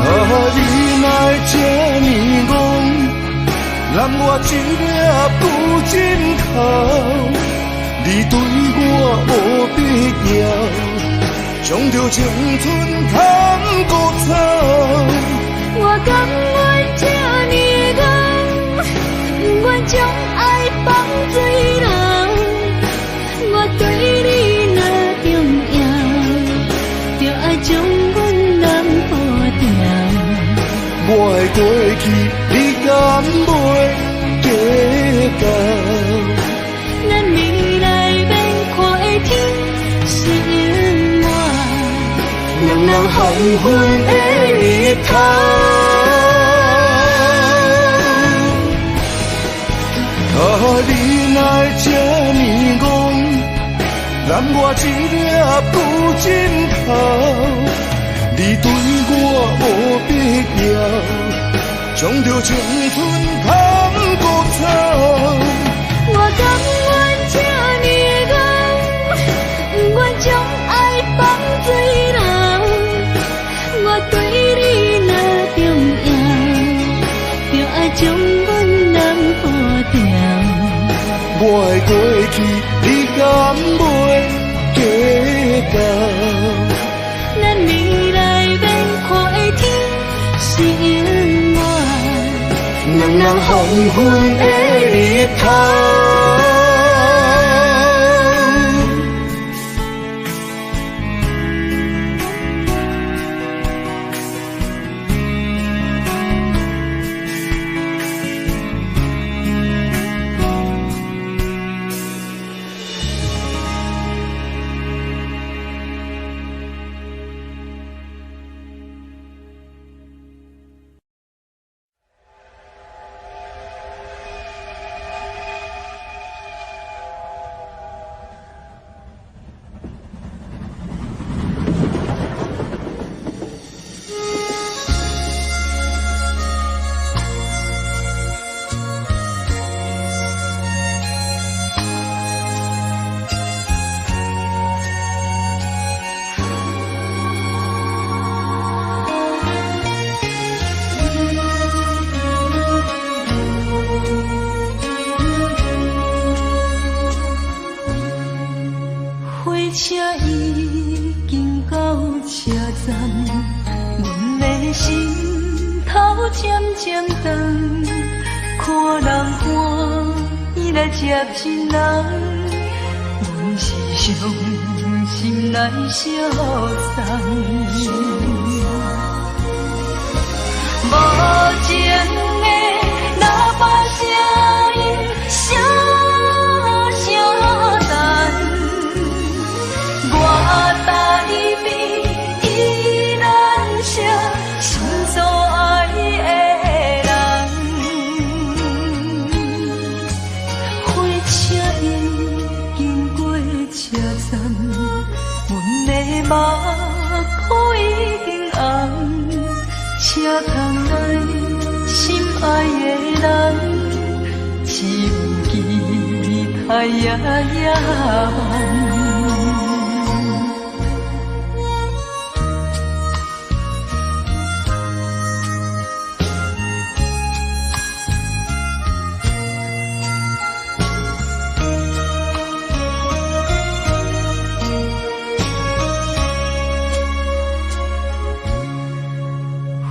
S3: 啊，你哪會這呢戇？揽我一粒旧枕头，你對我無必要，將著青春趁孤草。
S1: 我甘願這呢戇，不願將愛放水流。我對你若重要，就愛將阮攬保掉。
S3: 我的過去，你敢袂計較？
S1: 咱未來免看的天是永遠，
S3: 兩人黃昏的日頭。啊，你哪會這呢戇？攬我一粒舊枕頭，你對我無必要，將著青春趁孤草。
S1: 我甘願這呢戇，不願將愛放水流。我對你若重要，就愛將阮攬保掉。
S3: 我的過去，你敢袂計較？
S1: 咱未來免看的天是永遠，
S3: 兩人黃昏的日頭。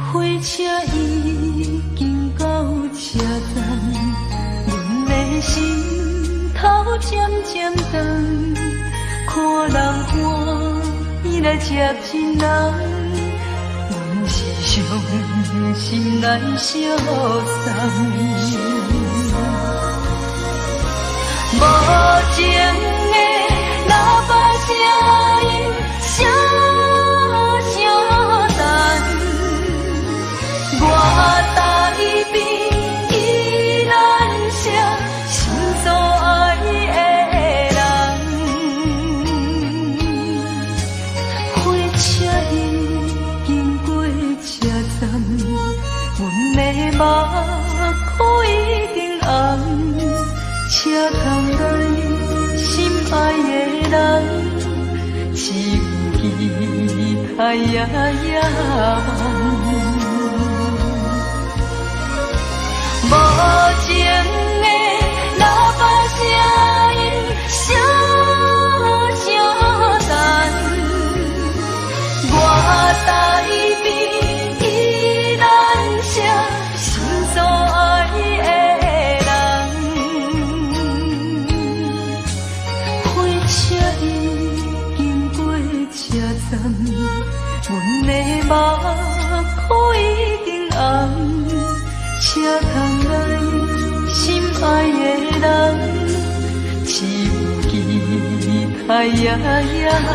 S2: 火車已經到車站，阮的心头渐渐长，看人欢喜来接近人，阮是伤心来相送。无情的喇叭声音，声声等，我台边宜兰城，心所爱的人。火车已经过车站，阮的目眶已经红。车窗内心爱的人，只有期待也野望。无情的喇叭声音，声声等，我台边宜兰城，心所爱的人。火车已经过车站，阮的目眶已经红。车窗内心爱的人，只有期待也野望。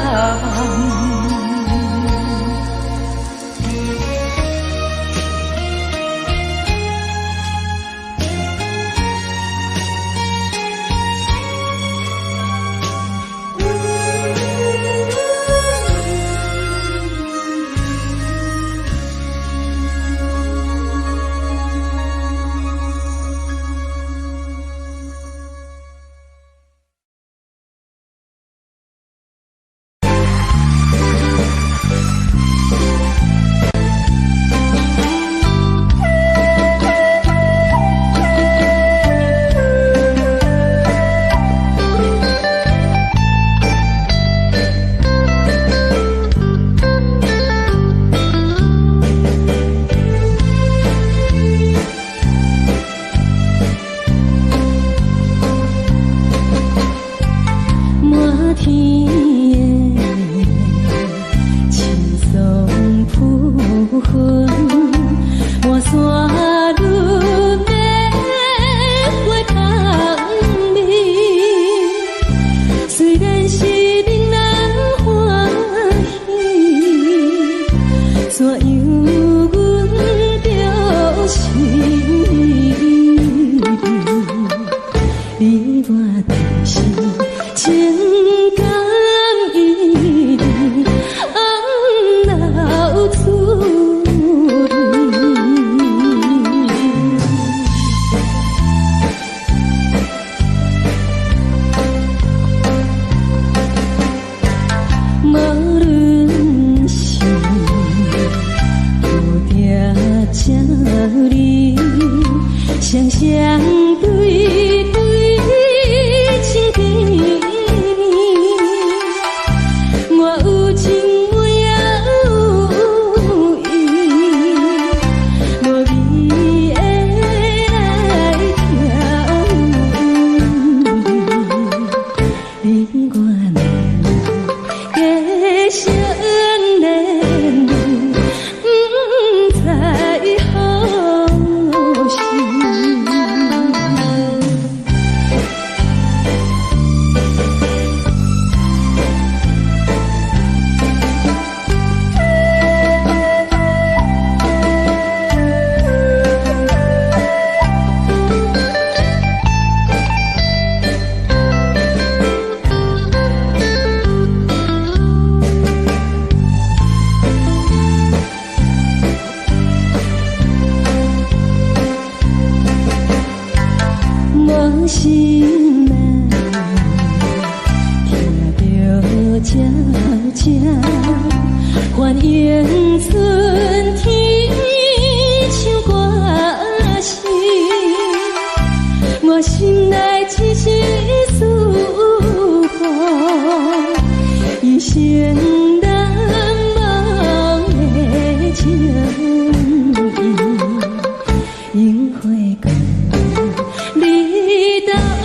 S1: 你到。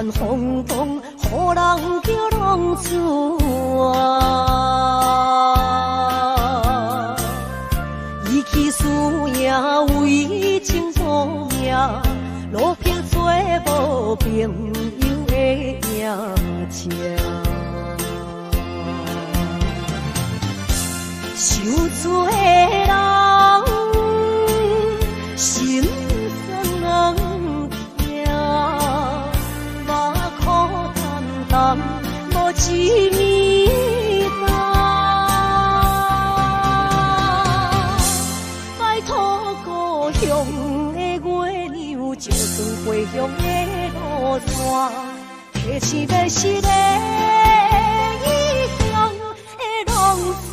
S1: 款风光，予人叫浪子啊。伊去输赢为情赌命，落魄做无朋友的赢者。受罪人心酸痛，目苦澹澹无一暝冬。拜托故乡的月娘，照算回乡的路线，提醒欲失的异乡的浪子。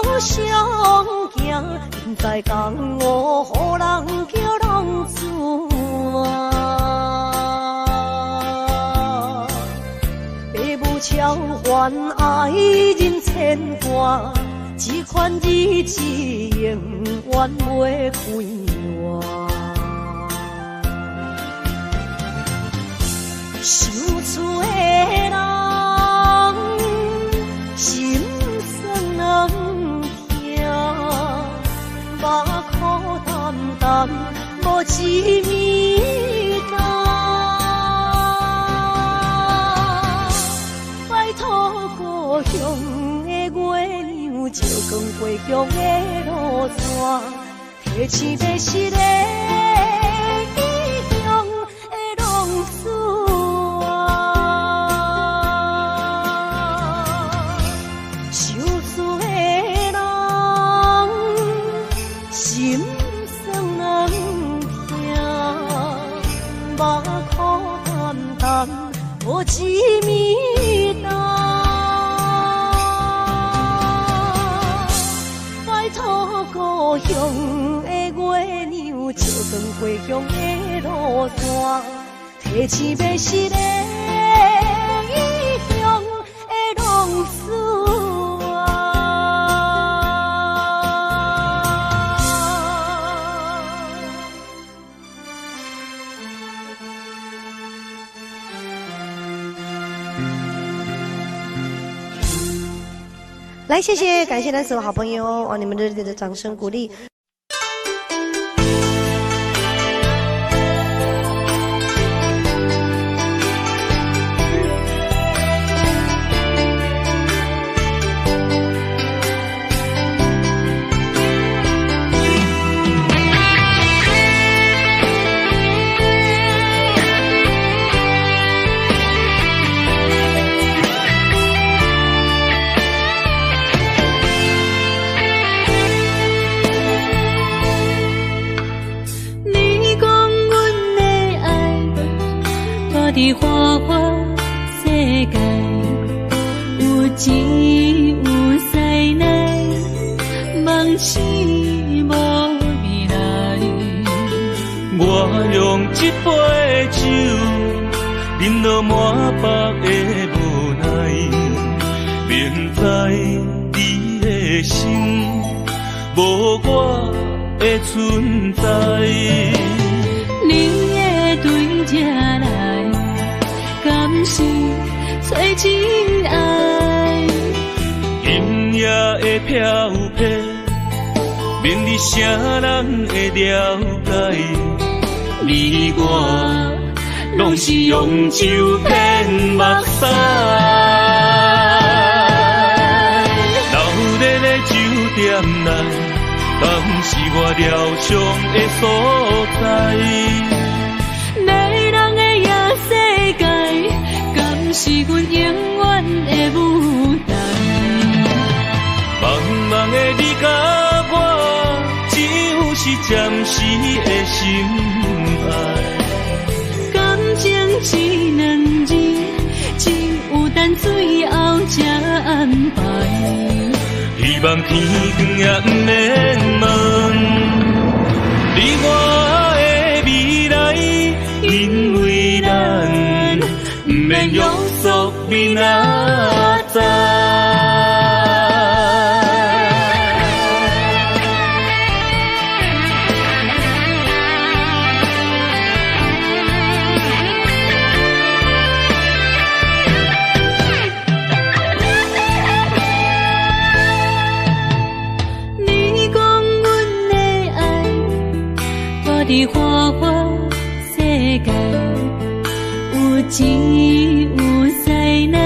S1: 不知江湖予人叫浪子啊，爸母超凡爱人牵挂，这款日子永远袂快活。受罪的人心酸目苦澹澹，无一暝冬。拜托故乡的月娘，照光回乡的路线，提醒欲失的异乡的浪子啊。受罪的人心酸痛，目苦澹澹，无一暝冬。拜托故乡的月娘，照光回乡的路线，提醒欲失的异乡的浪子啊。
S4: 来，谢谢，感谢咱所有好朋友哦，你们热烈的掌声鼓励。
S2: 伫花花世界，有钱有势来，梦醒无未来。
S3: 我用这杯酒，饮到满腹的无奈，明知你的心无我的存在。
S2: 你会对这来，敢是找真爱？
S3: 今夜的飘泊，免你啥人会了解？你我拢是用酒骗目屎。闹热的酒店内，敢是我疗伤的所在？
S2: 迷人的夜世界，敢是阮永远的舞台？
S3: 茫茫的你佮我，只有是暂时的心爱。
S2: 感情这两字，只有等最后才安排。
S3: 彼希望天光也毋免問，你我的未來，因為咱毋免約束明仔載。
S2: 你講阮的愛，活佇花花世界，有錢有勢內，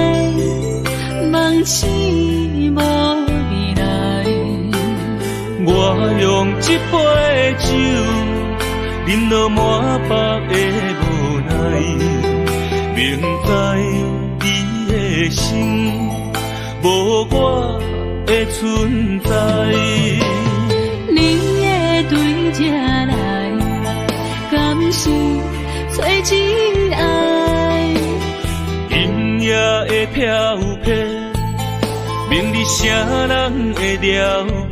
S2: 夢醒無未來。
S3: 我用這杯酒，飲到滿腹的無奈，明知你的心無我的存在。
S2: 你會對這來，敢是找真愛？
S3: 今夜的飄泊，明日誰人會了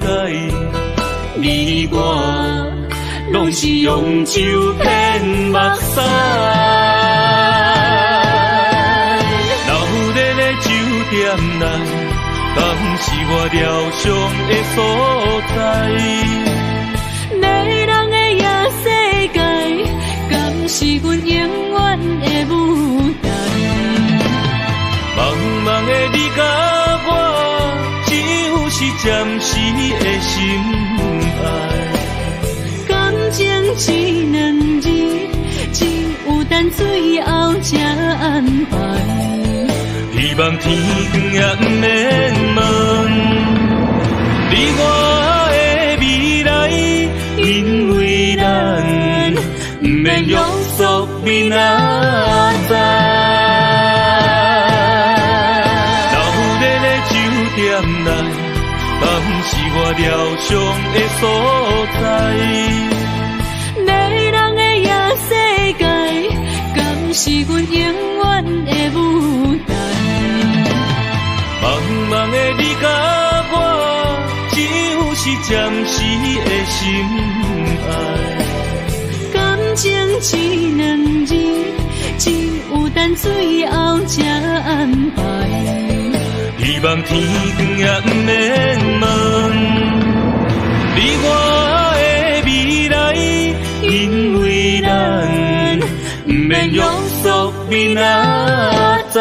S3: 解？你我攏是用酒騙目屎。鬧熱的酒店內，敢是我療傷的所在？
S2: 迷人的夜世界，敢是阮永遠的舞台？
S3: 茫茫的你佮我，只有是暫時的心愛。
S2: 感情這兩字，只有等最後才安排。
S3: 希望天光也毋免問，你我的未來，因為咱毋免約束明仔載。鬧熱的酒店內，敢是我療傷的所在？
S2: 迷人的夜世界，敢是阮永遠的舞台？
S3: 茫茫的你佮我，只有是暫時的心愛。
S2: 感情這兩字，只有等最後才安排。
S3: 希望天光也毋免問，你我的未來，因為咱毋免約束明仔載。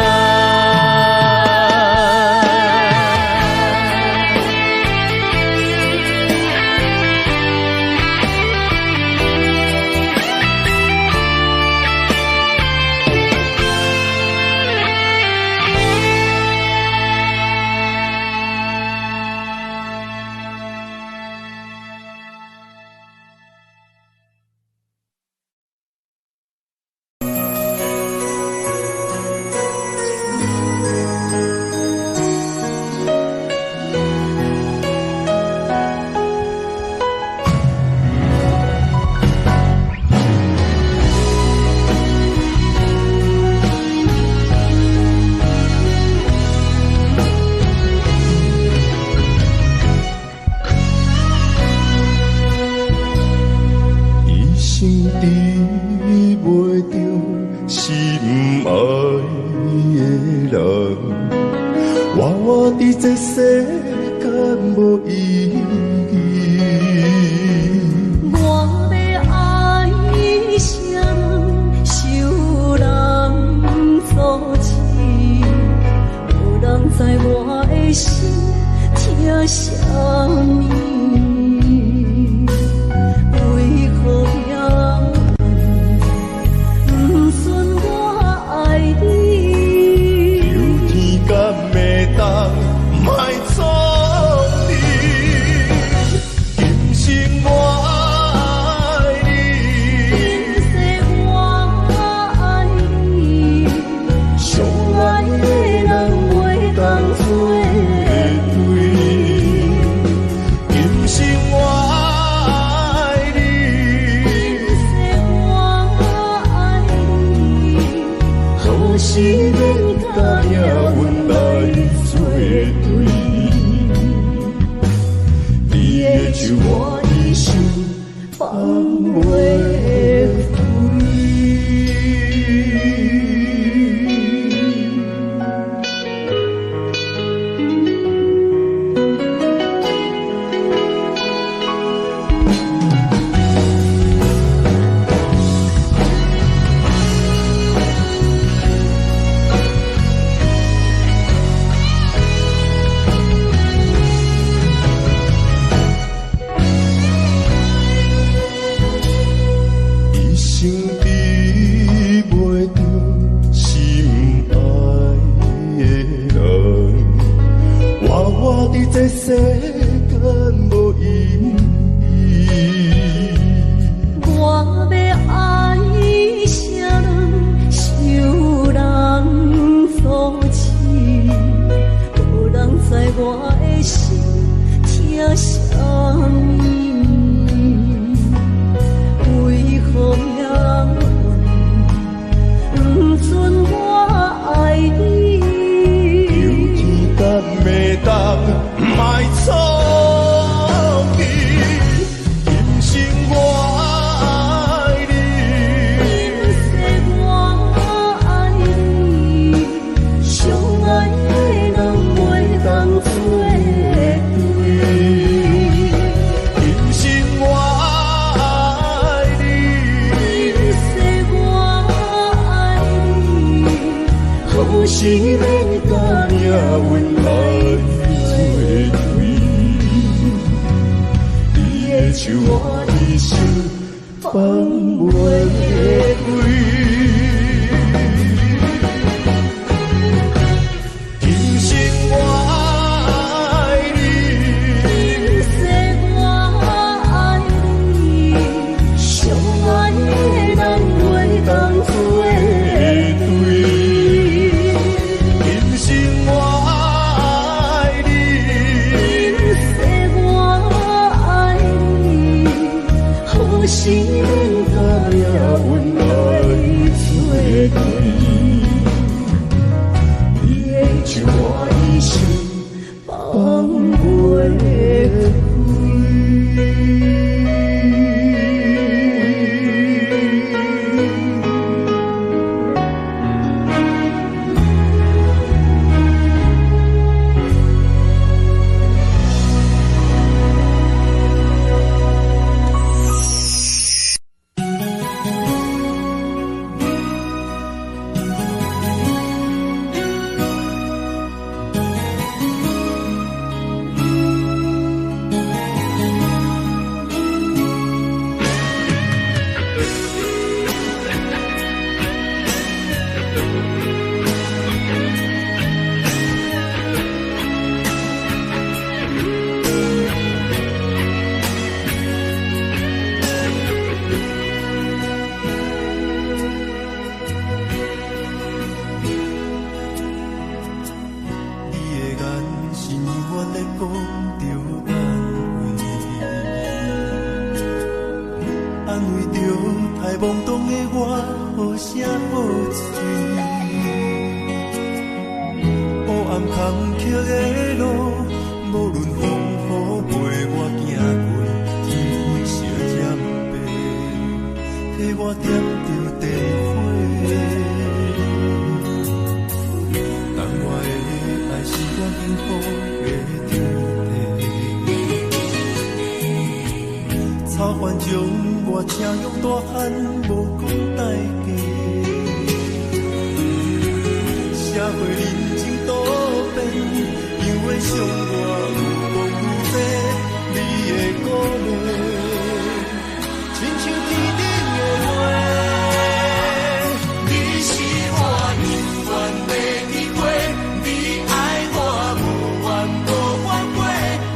S5: 一生得袂著心愛的人，活活佇這世間無意義。
S1: 我欲愛誰人，受人阻止，無人知我的心疼啥物。為何命運不准我愛你？
S5: 求天敢會當莫創你，今生我愛你。
S1: 今世我愛你，
S5: 相愛的人袂當做對。世間無意義。
S1: 我欲愛啥人，受人阻止，無人知我的心疼啥物。為何命運不准我愛你？
S5: 求天敢會當莫創你，今生我愛你。
S1: 今世我愛你，相愛的人袂當做對。
S5: 今生我愛你，
S1: 今世我愛你，何時免佮
S5: 命運來做對？你的手我一生放袂開。今生我愛你，
S1: 今世我愛你，相愛的人袂當做
S5: 對。今生我愛你，
S1: 今世我愛你，何時免佮
S5: 命運來做對？你的手我一生
S1: 放袂開。
S3: 你的眼神永遠咧講著安慰，安慰著太懵懂的我，好聲好喙。黑暗坎坷的路，無論風雨陪我行過，天灰小針白，替我點著電火。但我的愛是我幸福的天地。草原将我請養大漢，無講代價。社會人情多變，因為傷我有講有這你的鼓勵，親像天頂的月。你是我永遠的機會，你愛我無怨無反悔，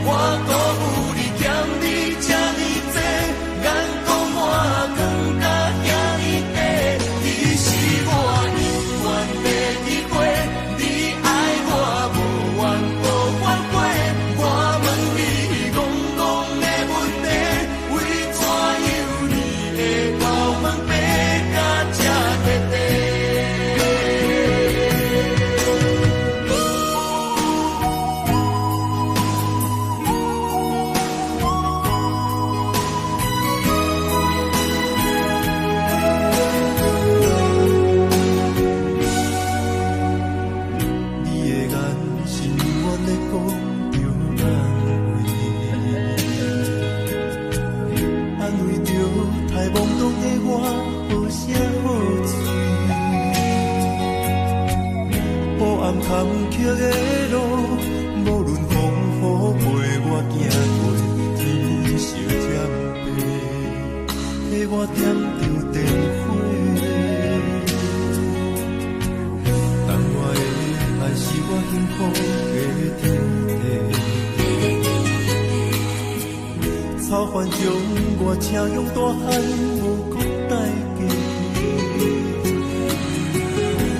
S3: 我辜負你欠你這呢濟，眼光我藏甲遐呢短。你是我永遠的機會，你愛我無怨無反悔，烦将我车用大汉无搁带过去。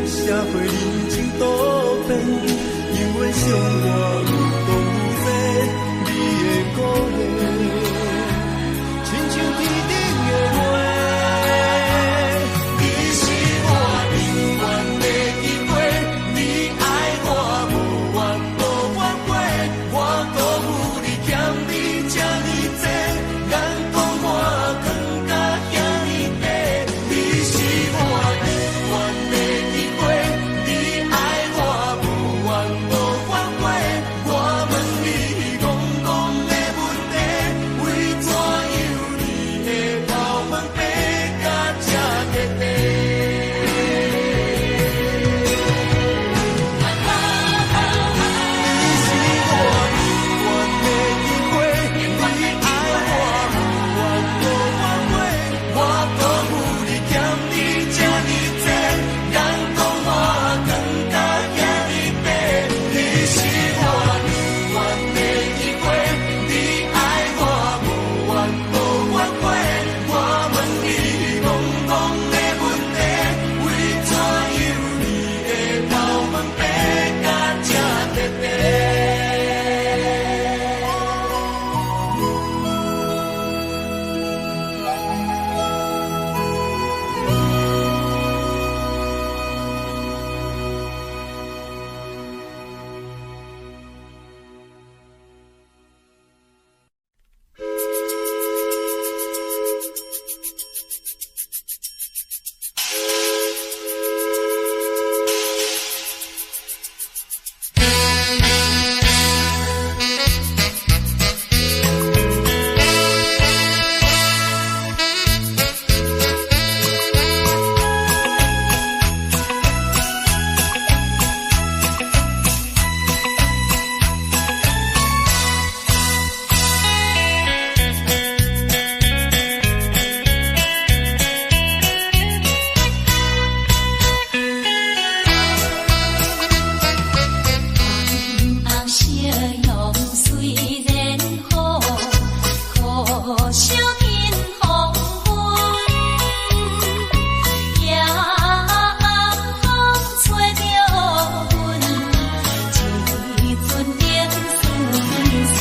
S3: 社会人情多变，永远伤我愈讲愈多，你的鼓励，亲像天顶的月。你是我永远的机会，你爱我无怨无反悔，我辜负你欠你这呢济，眼光我藏甲遐呢低。你是我永远的机会，你爱我无怨无反悔，我问你戆戆的问题，为怎样你的头毛白甲这彻底？你是我永远的机会，你爱我无怨无反悔，我辜负你欠你这呢济，眼光我藏甲遐呢低。你是我永远的机会，你爱我无怨无反悔，我问你戆戆的问题，为怎样你的头毛白甲这彻底？
S1: 红夕阳虽然好，可惜见黄昏。夜暗风吹着阮，一阵冷酸酸。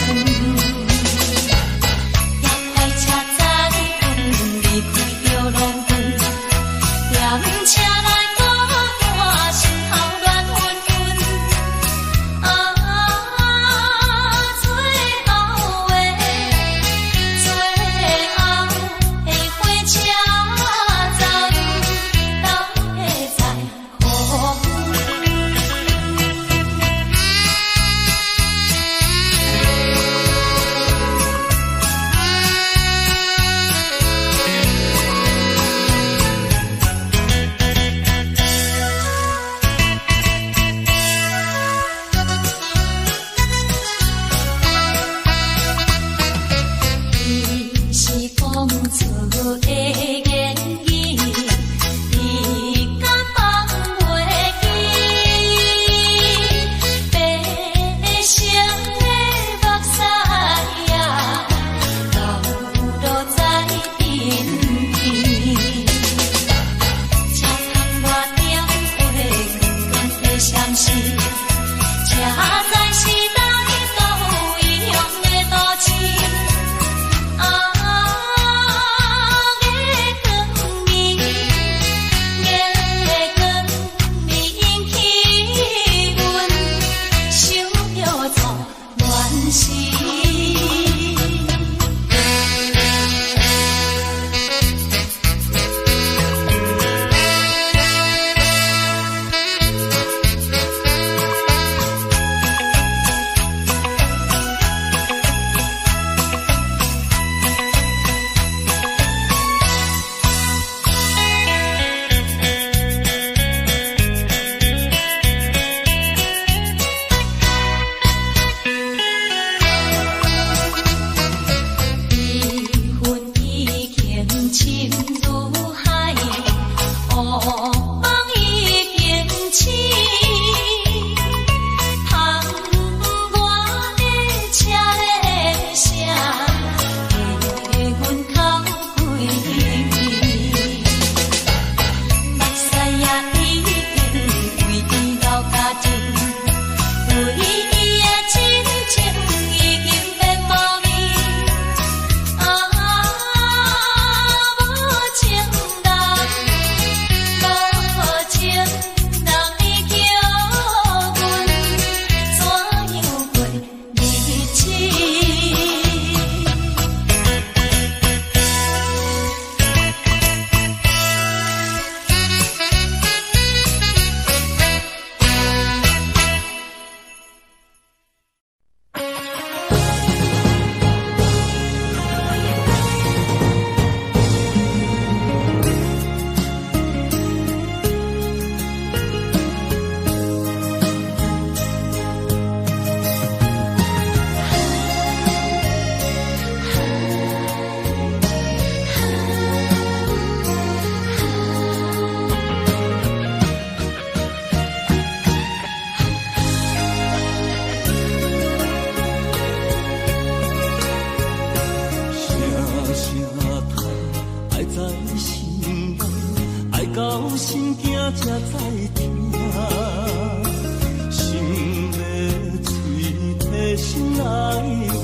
S1: 踏快车载阮离开着农村，踮车内孤单，心头乱纷纷。啊，最后的最后的火车站，到底在何方？伊是讲出的言语，伊敢放袂记？白色的目屎啊，流落在阵边。车窗外点火，光光的闪烁，车载是来到异乡的都市。啊，月光暝，月光暝引起阮想著做恋时。
S3: 才知疼。心欲催提心爱我，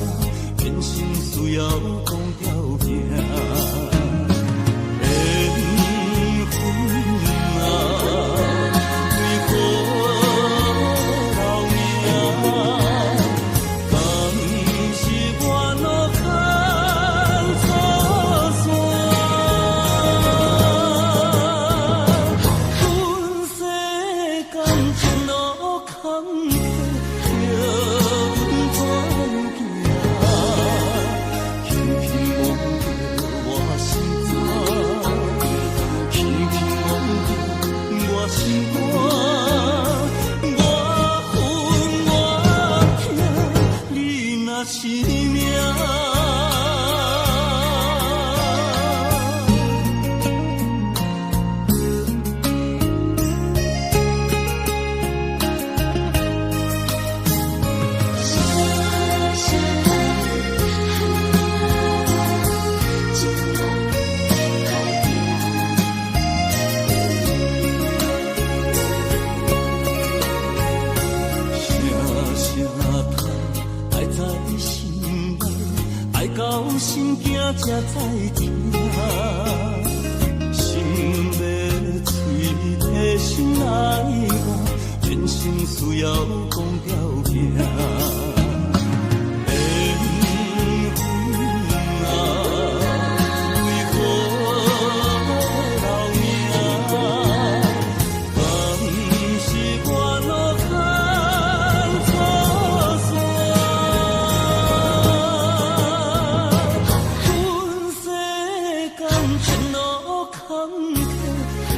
S3: 人生需要講條件。緣分啊，為何留名？敢是我路牽錯線？阮世間情路坎坷，叫阮怎行？輕輕摸著我心肝，輕輕摸著我心肝，我恨我疼，你若是命。
S2: 声声叹，情路歹行。
S3: 声声叹，愛在心內，愛到心驚才知疼。心欲催提心愛我，人生需要講條件。緣分啊，為何留名？敢是我路牽錯線？阮世間情路坎坷，叫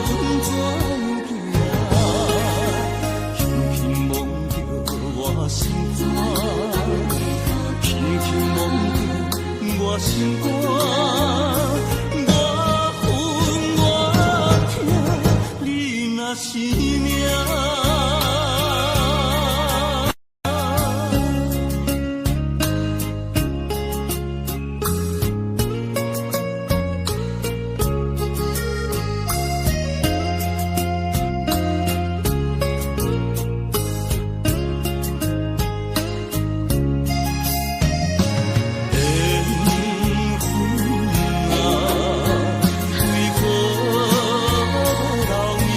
S3: 阮怎行？輕輕摸著我心肝，輕輕摸著我心肝，我恨我疼，你若是命。緣分啊，為何留名？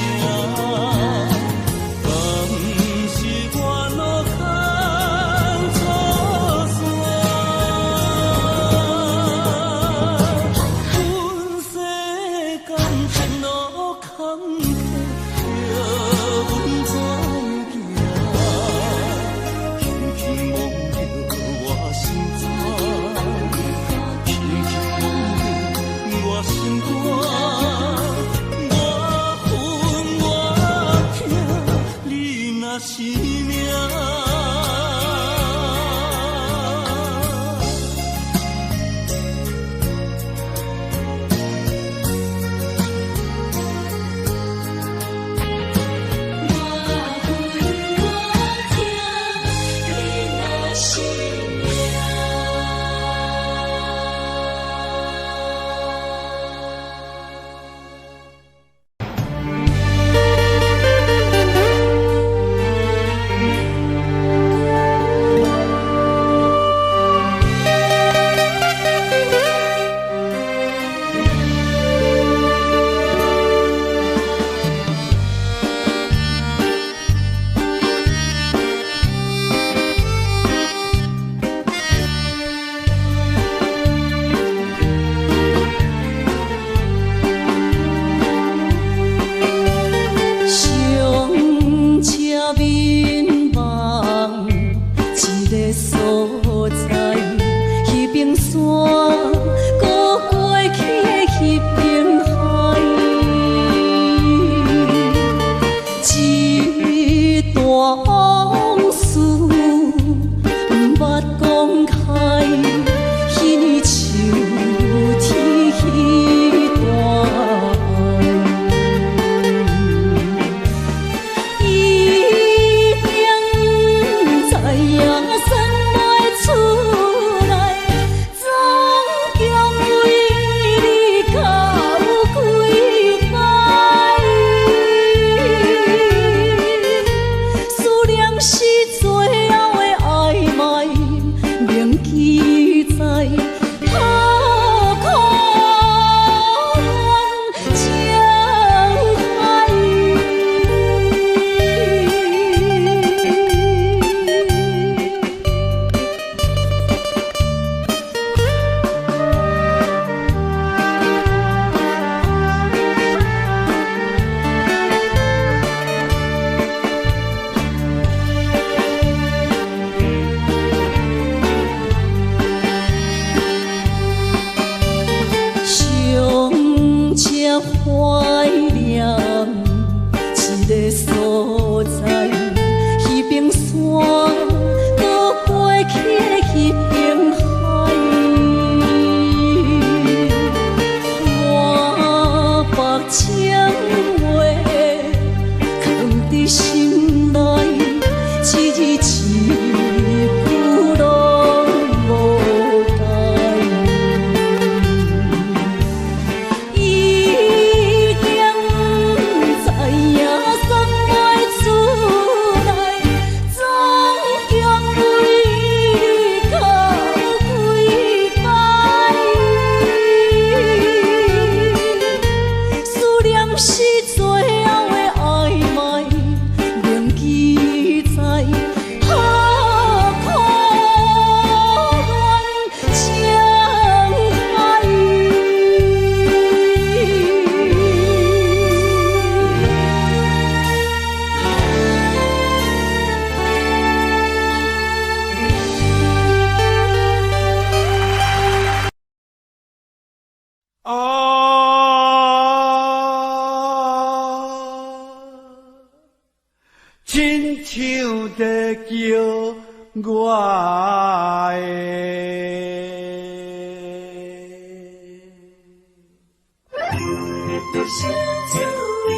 S2: 想厝的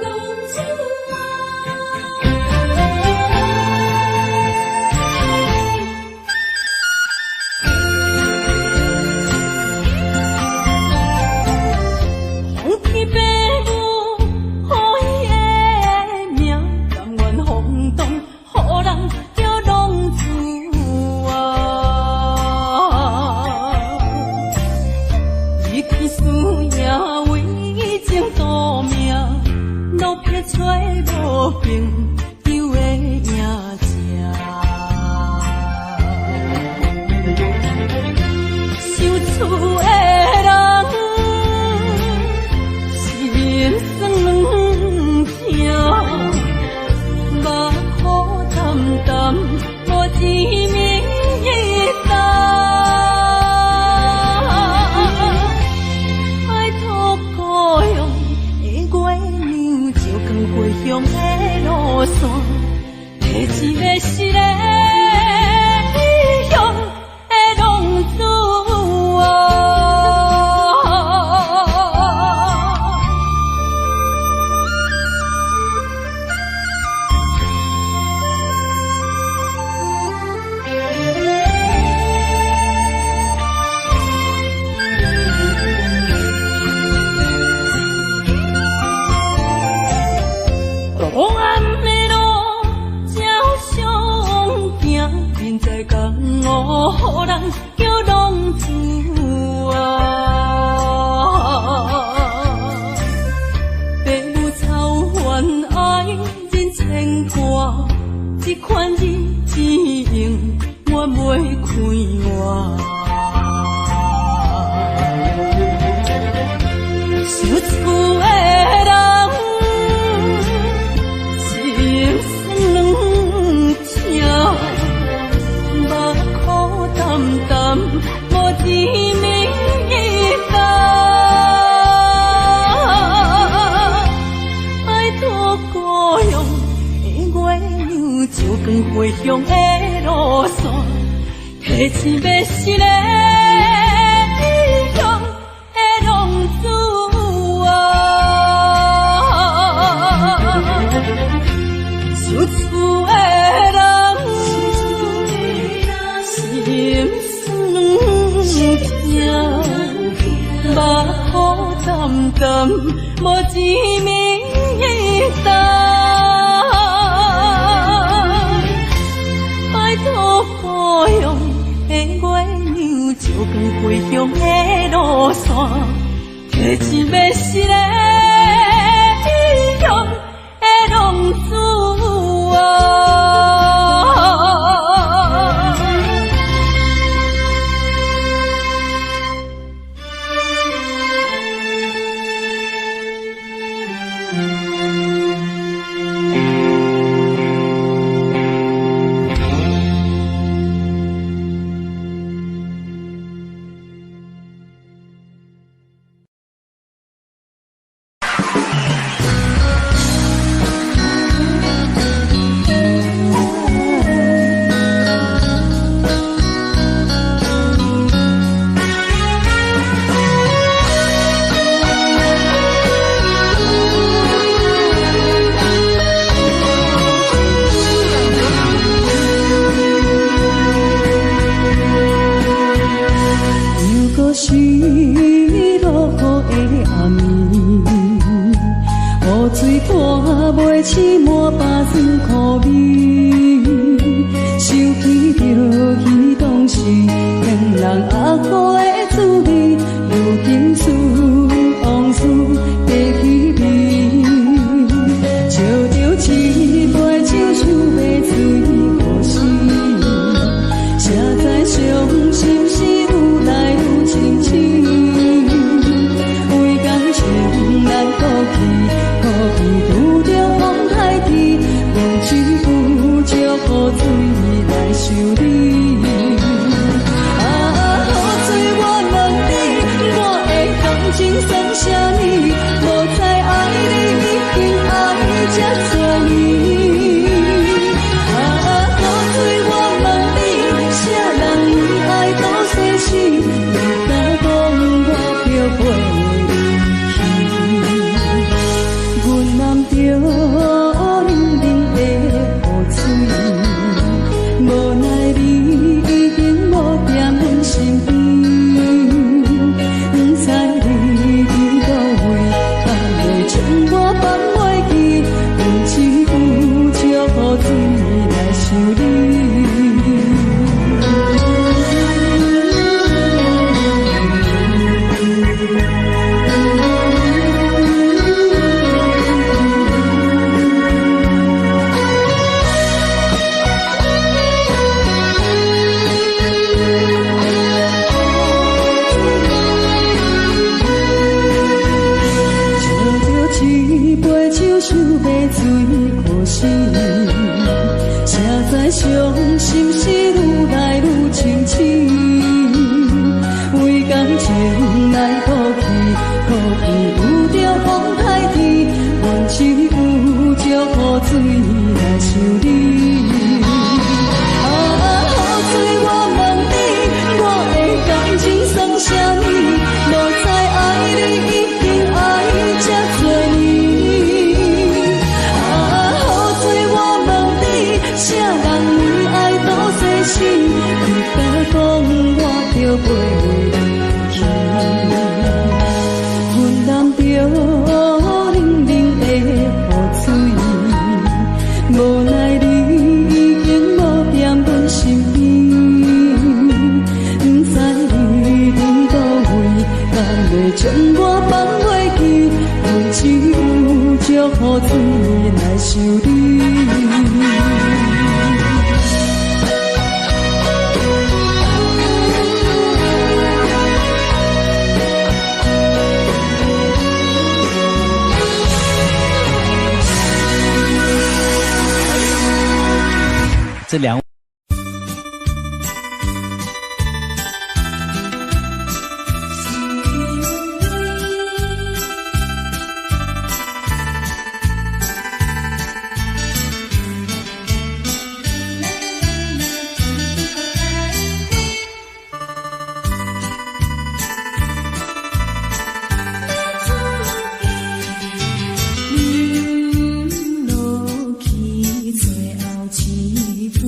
S2: 浪子啊。风天爸母予伊的名，甘愿放荡，予人叫浪子啊。伊去输赢为情赌命，落魄找无朋友的影子。想厝的人，心酸两疼，目苦澹澹，无一暝冬。拜托故乡的月娘，照光回乡的路线，提一个失的异乡的浪子啊。黑暗的路照相行，人在江湖，予人叫浪子啊。爸母操烦爱人牵挂，这款日子永远袂快活。想厝的人，心酸两疼，目苦澹澹，无一暝冬。拜托故乡的月娘，照光回乡的路线，提一个失的异乡的浪子啊。想厝的人，心酸两疼，目苦澹澹，无一暝冬。拜托故乡的月娘，照光回乡的路线，提一个失的异乡的浪子啊。傷心是愈來愈清醒。為感情來賭氣，苦天有著風颱天，阮只有石雨水來想你。啊，雨水我問你，我的感情算啥物？無知愛你已經愛這多年。啊，雨水我問你，啥人為愛多細心？你敢講我著陪你去？阮淋著冷冷的雨水，無奈你已經無踮阮身邊，不知你佇佗位，敢會將我放袂記？阮只有石雨水來想你。
S6: 這兩。
S2: 飲落去最後一杯，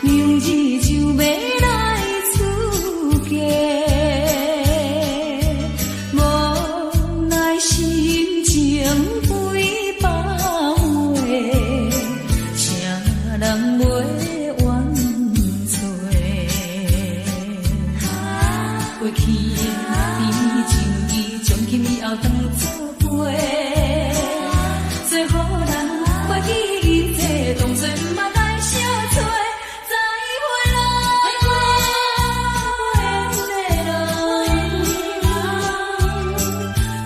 S2: 明日就欲來出嫁，無奈心情幾百回，誰人袂怨嗟？過去的甜情意，從今以後當作陪。做予人袂記一切，當作毋捌來相揣。再會啦，無緣的人，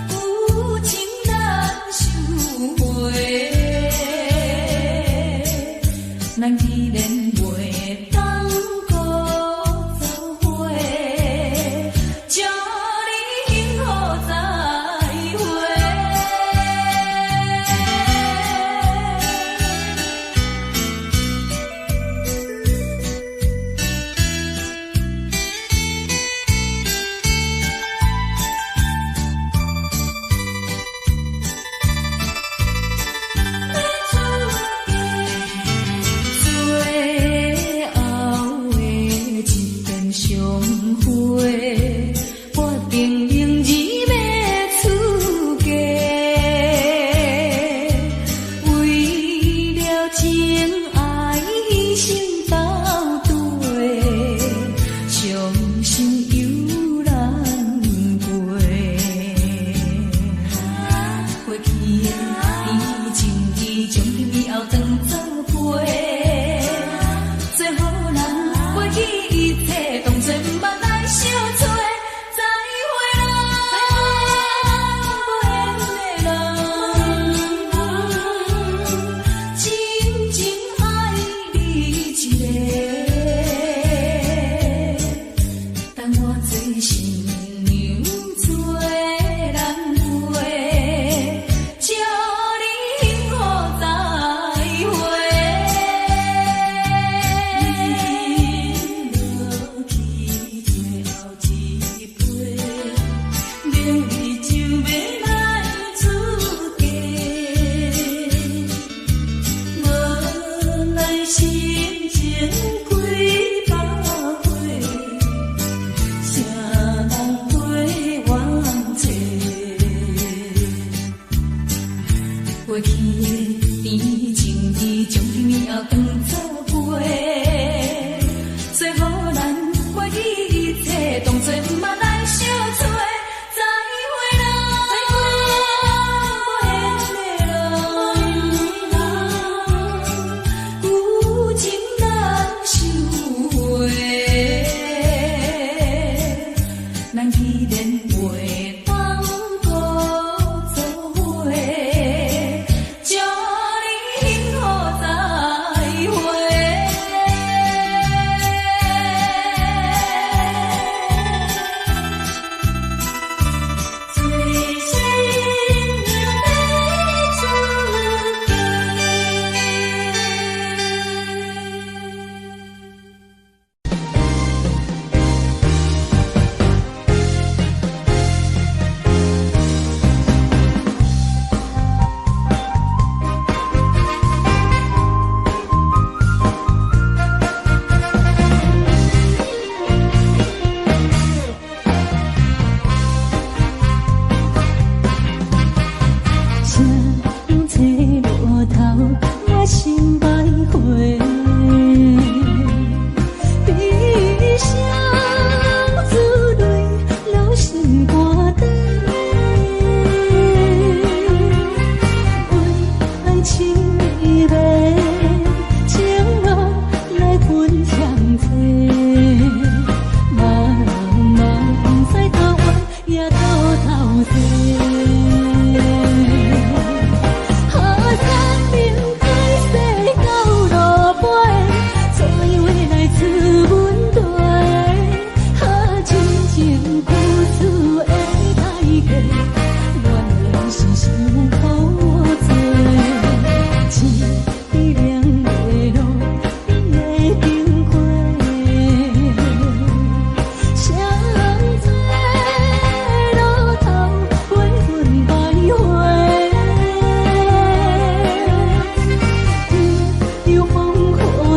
S2: 舊情難收回。咱既然袂當閣做伙，祝你幸福再會。最後的一遍相會，決定明日欲出嫁。為了情愛犧牲到底，傷心猶難過。過去的甜情意，從今以後當作陪。做予人袂記一切，當作毋捌來相揣。再會啦，無緣的人，真情愛你一個，等我做新娘做人陪，祝你幸福再會。飲落去最後一杯，明日就欲來出嫁。無奈心情幾百回，誰人袂怨嗟？過去的甜情意，從今以後當作陪。做予咱袂記一切，當作毋捌來相揣。再會啦，無緣的人，舊情難收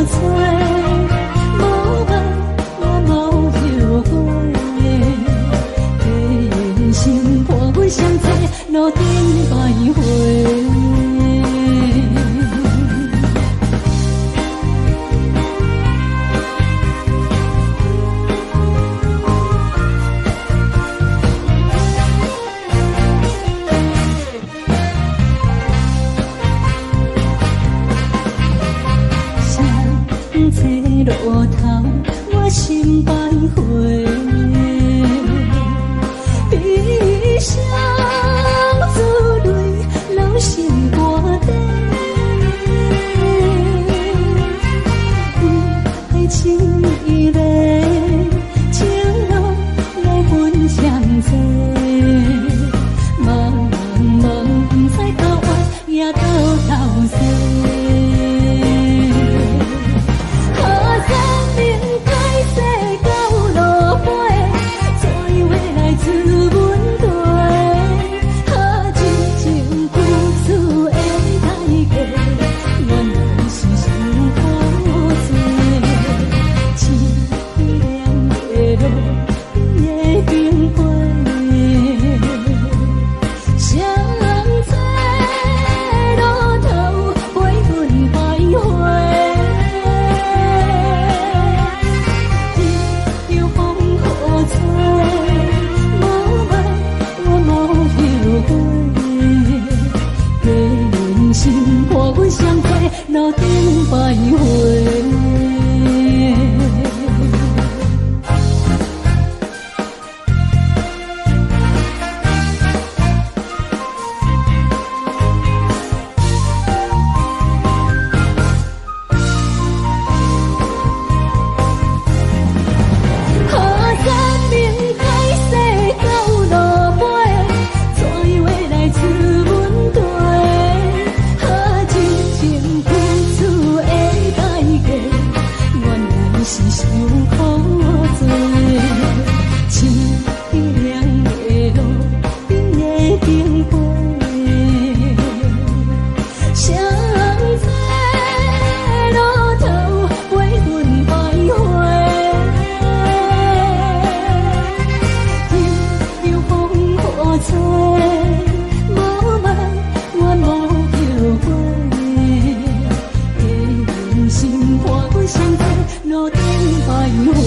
S2: 吹，無愛我無後悔。假用心伴阮相坐路頂徘徊。路頭，我心徘徊，悲傷珠淚流心肝底。為愛情伊的情路來分相坐，茫茫不知到遠也到頭西。路頂徘徊。河山明海西到路尾，怎樣會來出阮地？啊，真情付出的代價，原來是傷苦濟。凄涼的路顶的灯火，谁在路头陪阮徘徊？任由风雨吹，无爱我无后悔。用心伴阮相坐路顶徘徊。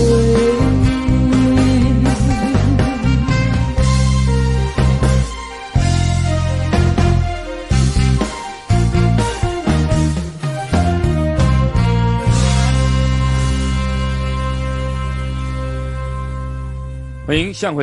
S7: 歡迎向回。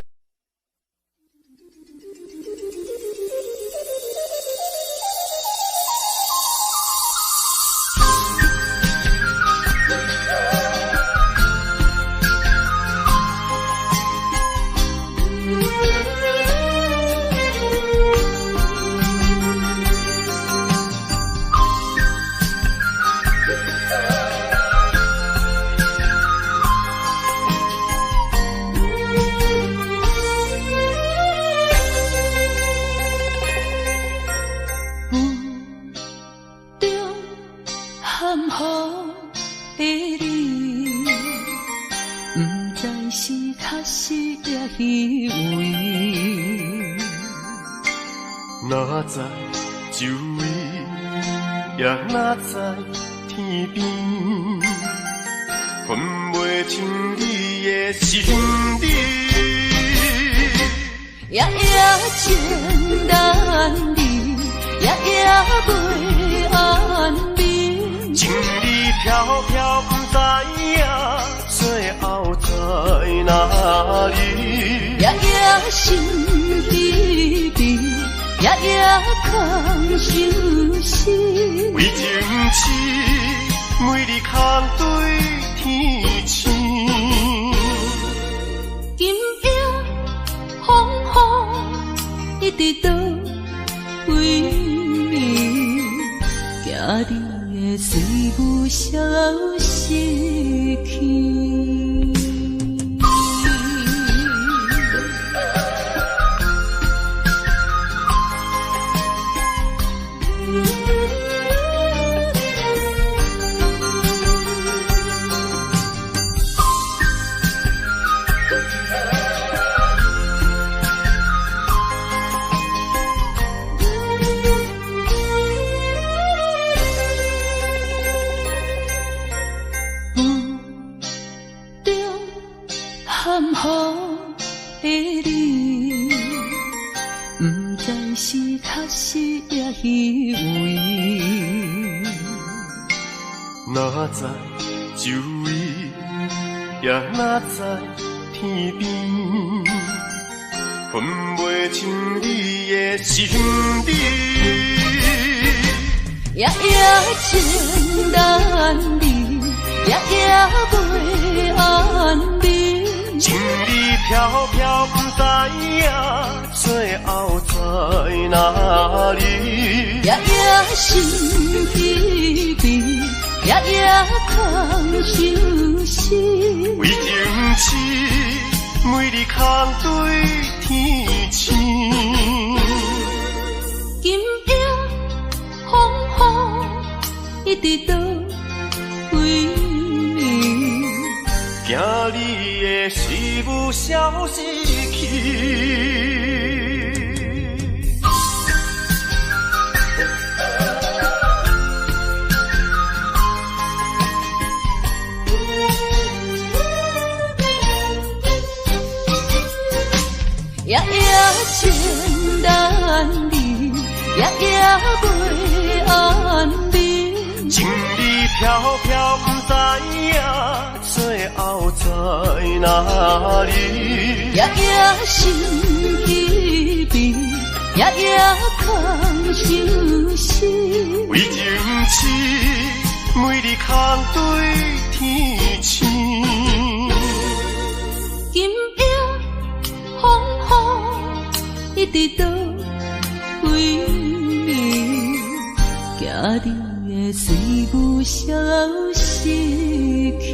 S3: 哪知周圍，也哪知天邊，分袂清你的身影。
S2: 夜夜情難離，夜夜袂安眠。
S3: 情理飄飄不知影，最後在哪裡？
S2: 夜夜心疲疲，夜夜空相思。
S3: 為情痴，每日空對天星。
S2: 今夜風雨一直倒位，行你的水霧消失去。坎坷的你，毋知是確實抑虛偽。
S3: 哪知周圍，也哪知天邊，分袂清你的心理。
S2: 夜夜情難離，夜夜袂安眠。
S3: 情理飄飄，毋知影最後在哪裡。
S2: 夜夜心疲憊，夜夜空相思。
S3: 為情痴，每日空對天星。
S2: 今夜風雨一直倒位？
S3: 驚你的思慕消失去。
S2: 夜夜情難離，夜夜袂安眠。
S3: 情理飄飄，毋知影最後在哪裡。
S2: 夜夜心疲憊，夜夜空相思。
S3: 為情痴，每日空對天星。
S2: 今夜風雨一直倒位？驚你的思慕消失去。